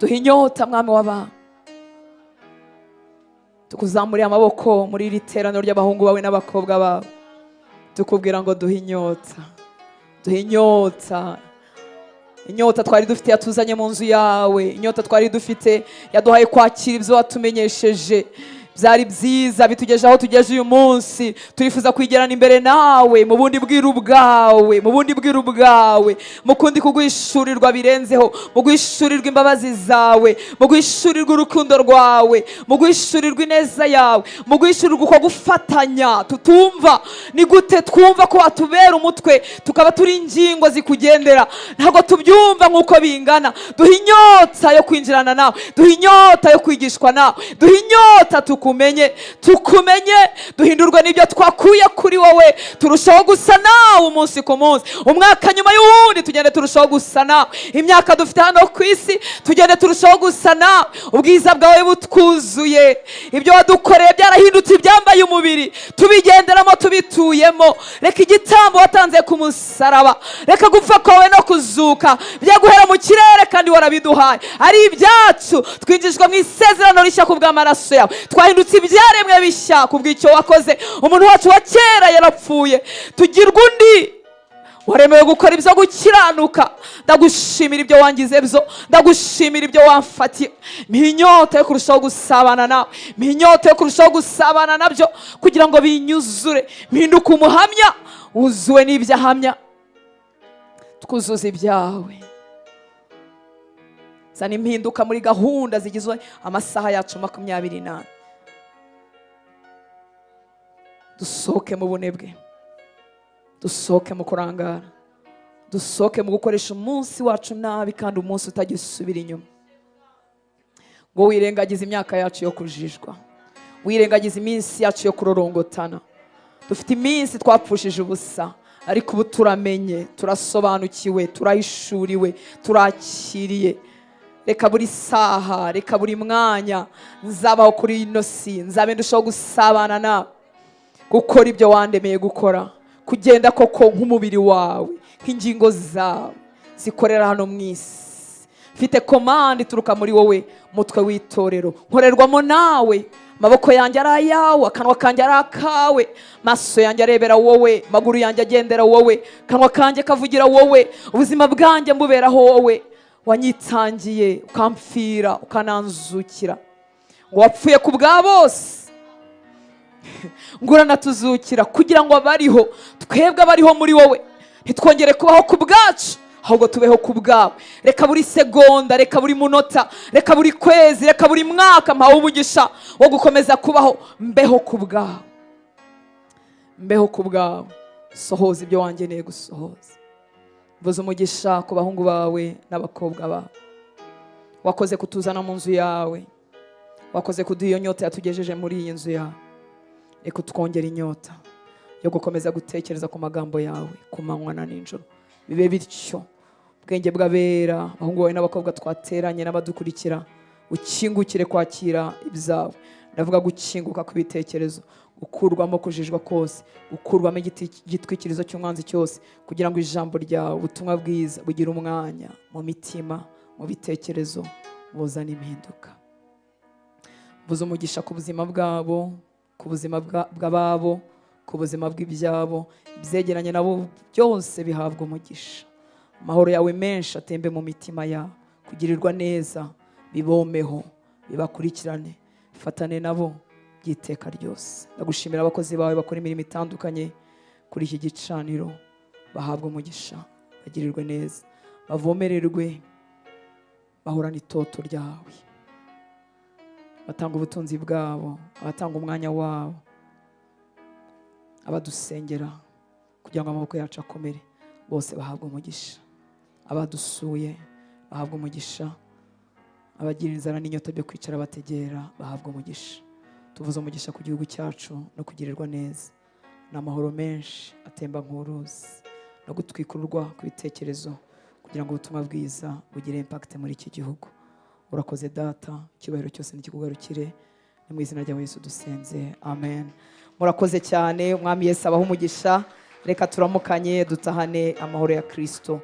Duha inyota Mwami w'abantu, tukuzamuriye amaboko muri iri teraniro ry'abahungu bawe n'abakobwa bawe, tukubwira ngo duhe inyota, duhe inyota. Inyota twari dufite yatuzanye mu nzu yawe, inyota twari dufite yaduhaye kwakira ibyo watumenyesheje. Byari byiza bitugeje aho tugeje uyu munsi. Turifuza kwigerana imbere nawe mu bundi bwiru bwawe, mu bundi bwiru bwawe, mu kundi kuguhishurirwa birenzeho, mu guhishurirwa imbabazi zawe, mu guhishurirwa urukundo rwawe, mu guhishurirwa ineza yawe, mu guhishurirwa uko gufatanya tutumva. Ni gute twumva ko watubera umutwe tukaba turi ingingo zikugendera? Ntabwo tubyumva nk'uko bingana. Duha inyota yo kwinjirana nawe, duha inyota yo kwigishwa nawe, duha inyota tukumenye, tukumenye, duhindurwe n'ibyo twakuye kuri wowe, turushaho gusa nawe umunsi ku munsi, umwaka nyuma y'uwundi tugende turushaho gusa nawe, imyaka dufite hano ku isi tugende turushaho gusa nawe. Ubwiza bwawe butwuzuye, ibyo wadukoreye byarahindutse ibyambaye umubiri, tubigenderamo, tubituyemo. Reka igitambo watanze ku musaraba, reka gupfa kwawe no kuzuka byaguhera mu kirere kandi warabiduhaye, ari ibyacu. Twinjijwe mu isezerano rishya ku bw'amaraso yawe, twahindutse ibyaremwe bishya ku bw'icyo wakoze. Umuntu wacu wa kera yarapfuye, tugirwa undi waremewe gukora ibyo gukiranuka. Ndagushimira ibyo wangize byo, ndagushimira ibyo wamfatiye. Mpa inyota yo kurushaho gusabana nawe, mpa inyota yo kurushaho gusabana nabyo kugira ngo binyuzure, mpinduke umuhamya wuzuwe n'ibyo ahamya. Twuzuze ibyawe. Zana impinduka muri gahunda zigizwe amasaha yacu 24. Dusohoke mu bunebwe, dusohoke mu kurangara, dusohoke mu gukoresha umunsi wacu nabi kandi umunsi utagisubira inyuma. Ngo wirengagize imyaka yacu yo kujijwa, wirengagize iminsi yacu yo kurorongotana. Dufite iminsi twapfushije ubusa, ariko ubu turamenye, turasobanukiwe, turahishuriwe, turakiriye. Reka buri saha, reka buri mwanya nzabaho kuri ino si, nzabe ndushaho gusabana nawe, gukora ibyo wandemeye gukora, kugenda koko nk'umubiri wawe, nk'ingingo zawe zikorera hano mu isi. Mfite komande ituruka muri wowe, mutwe w'itorero, nkorerwamo nawe. Amaboko yanjye ari ayawe, akanwa kanjye ari akawe, maso yanjye arebera wowe, maguru yanjye agendera wowe, kanwa kanjye kavugira wowe, ubuzima bwanjye mbuberaho wowe. Wanyitangiye ukampfira ukananzukira, ngo wapfuye ku bwa bose, ngo uranatuzukira kugira ngo abariho, twebwe abariho muri wowe, ntitwongere kubaho ku bwacu, ahubwo tubeho ku bwawe. Reka buri segonda, reka buri munota, reka buri kwezi, reka buri mwaka mpawe umugisha wo gukomeza kubaho, mbeho ku bwawe, mbeho ku bwawe. Sohoza ibyo wangeneye gusohoza. Mvuze umugisha ku bahungu bawe n'abakobwa bawe. Wakoze kutuzana mu nzu yawe, wakoze kuduha iyo nyota yatugejeje muri iyi nzu yawe. Reka utwongere inyota yo gukomeza gutekereza ku magambo yawe ku manywa na nijoro. Bibe bityo. Ubwenge bw'abera, abahungu bawe n'abakobwa twateranye n'abadukurikira, ukingukire kwakira ibyawe. Ndavuga gukinguka kw'ibitekerezo, gukurwamo kujijwa kose, gukurwamo igitwikirizo cy'umwanzi cyose, kugira ngo ijambo ryawe, ubutumwa bwiza bugire umwanya mu mitima, mu bitekerezo, buzane impinduka. Mvuze umugisha ku buzima bwabo, ku buzima bw'ababo, ku buzima bw'ibyabo, ibyegeranye nabo byose bihabwa umugisha. Amahoro yawe menshi atembe mu mitima yabo, kugirirwa neza bibomeho, bibakurikirane, bifatane nabo by'iteka ryose. Ndagushimira abakozi bawe bakora imirimo itandukanye kuri iki gicaniro, bahabwa umugisha, bagirirwe neza, bavomererwe, bahorane itoto ryawe, batanga ubutunzi bwabo, abatanga umwanya wabo, abadusengera kugira ngo amaboko yacu akomere, bose bahabwe umugisha. Abadusuye bahabwe umugisha, abagira inzara n'inyota byo kwicara bategera bahabwe umugisha. Tuvuze umugisha ku gihugu cyacu no kugirirwa neza, n'amahoro menshi atemba nk'uruzi, no gutwikurwa ku bitekerezo kugira ngo ubutumwa bwiza bugire impact muri iki gihugu. Urakoze Data, icyubahiro cyose nikikugarukire, ni mu izina rya Yesu dusenze, amen. Murakoze cyane, Umwami Yesu abahe umugisha. Reka turamukanye, dutahane amahoro ya Kristo.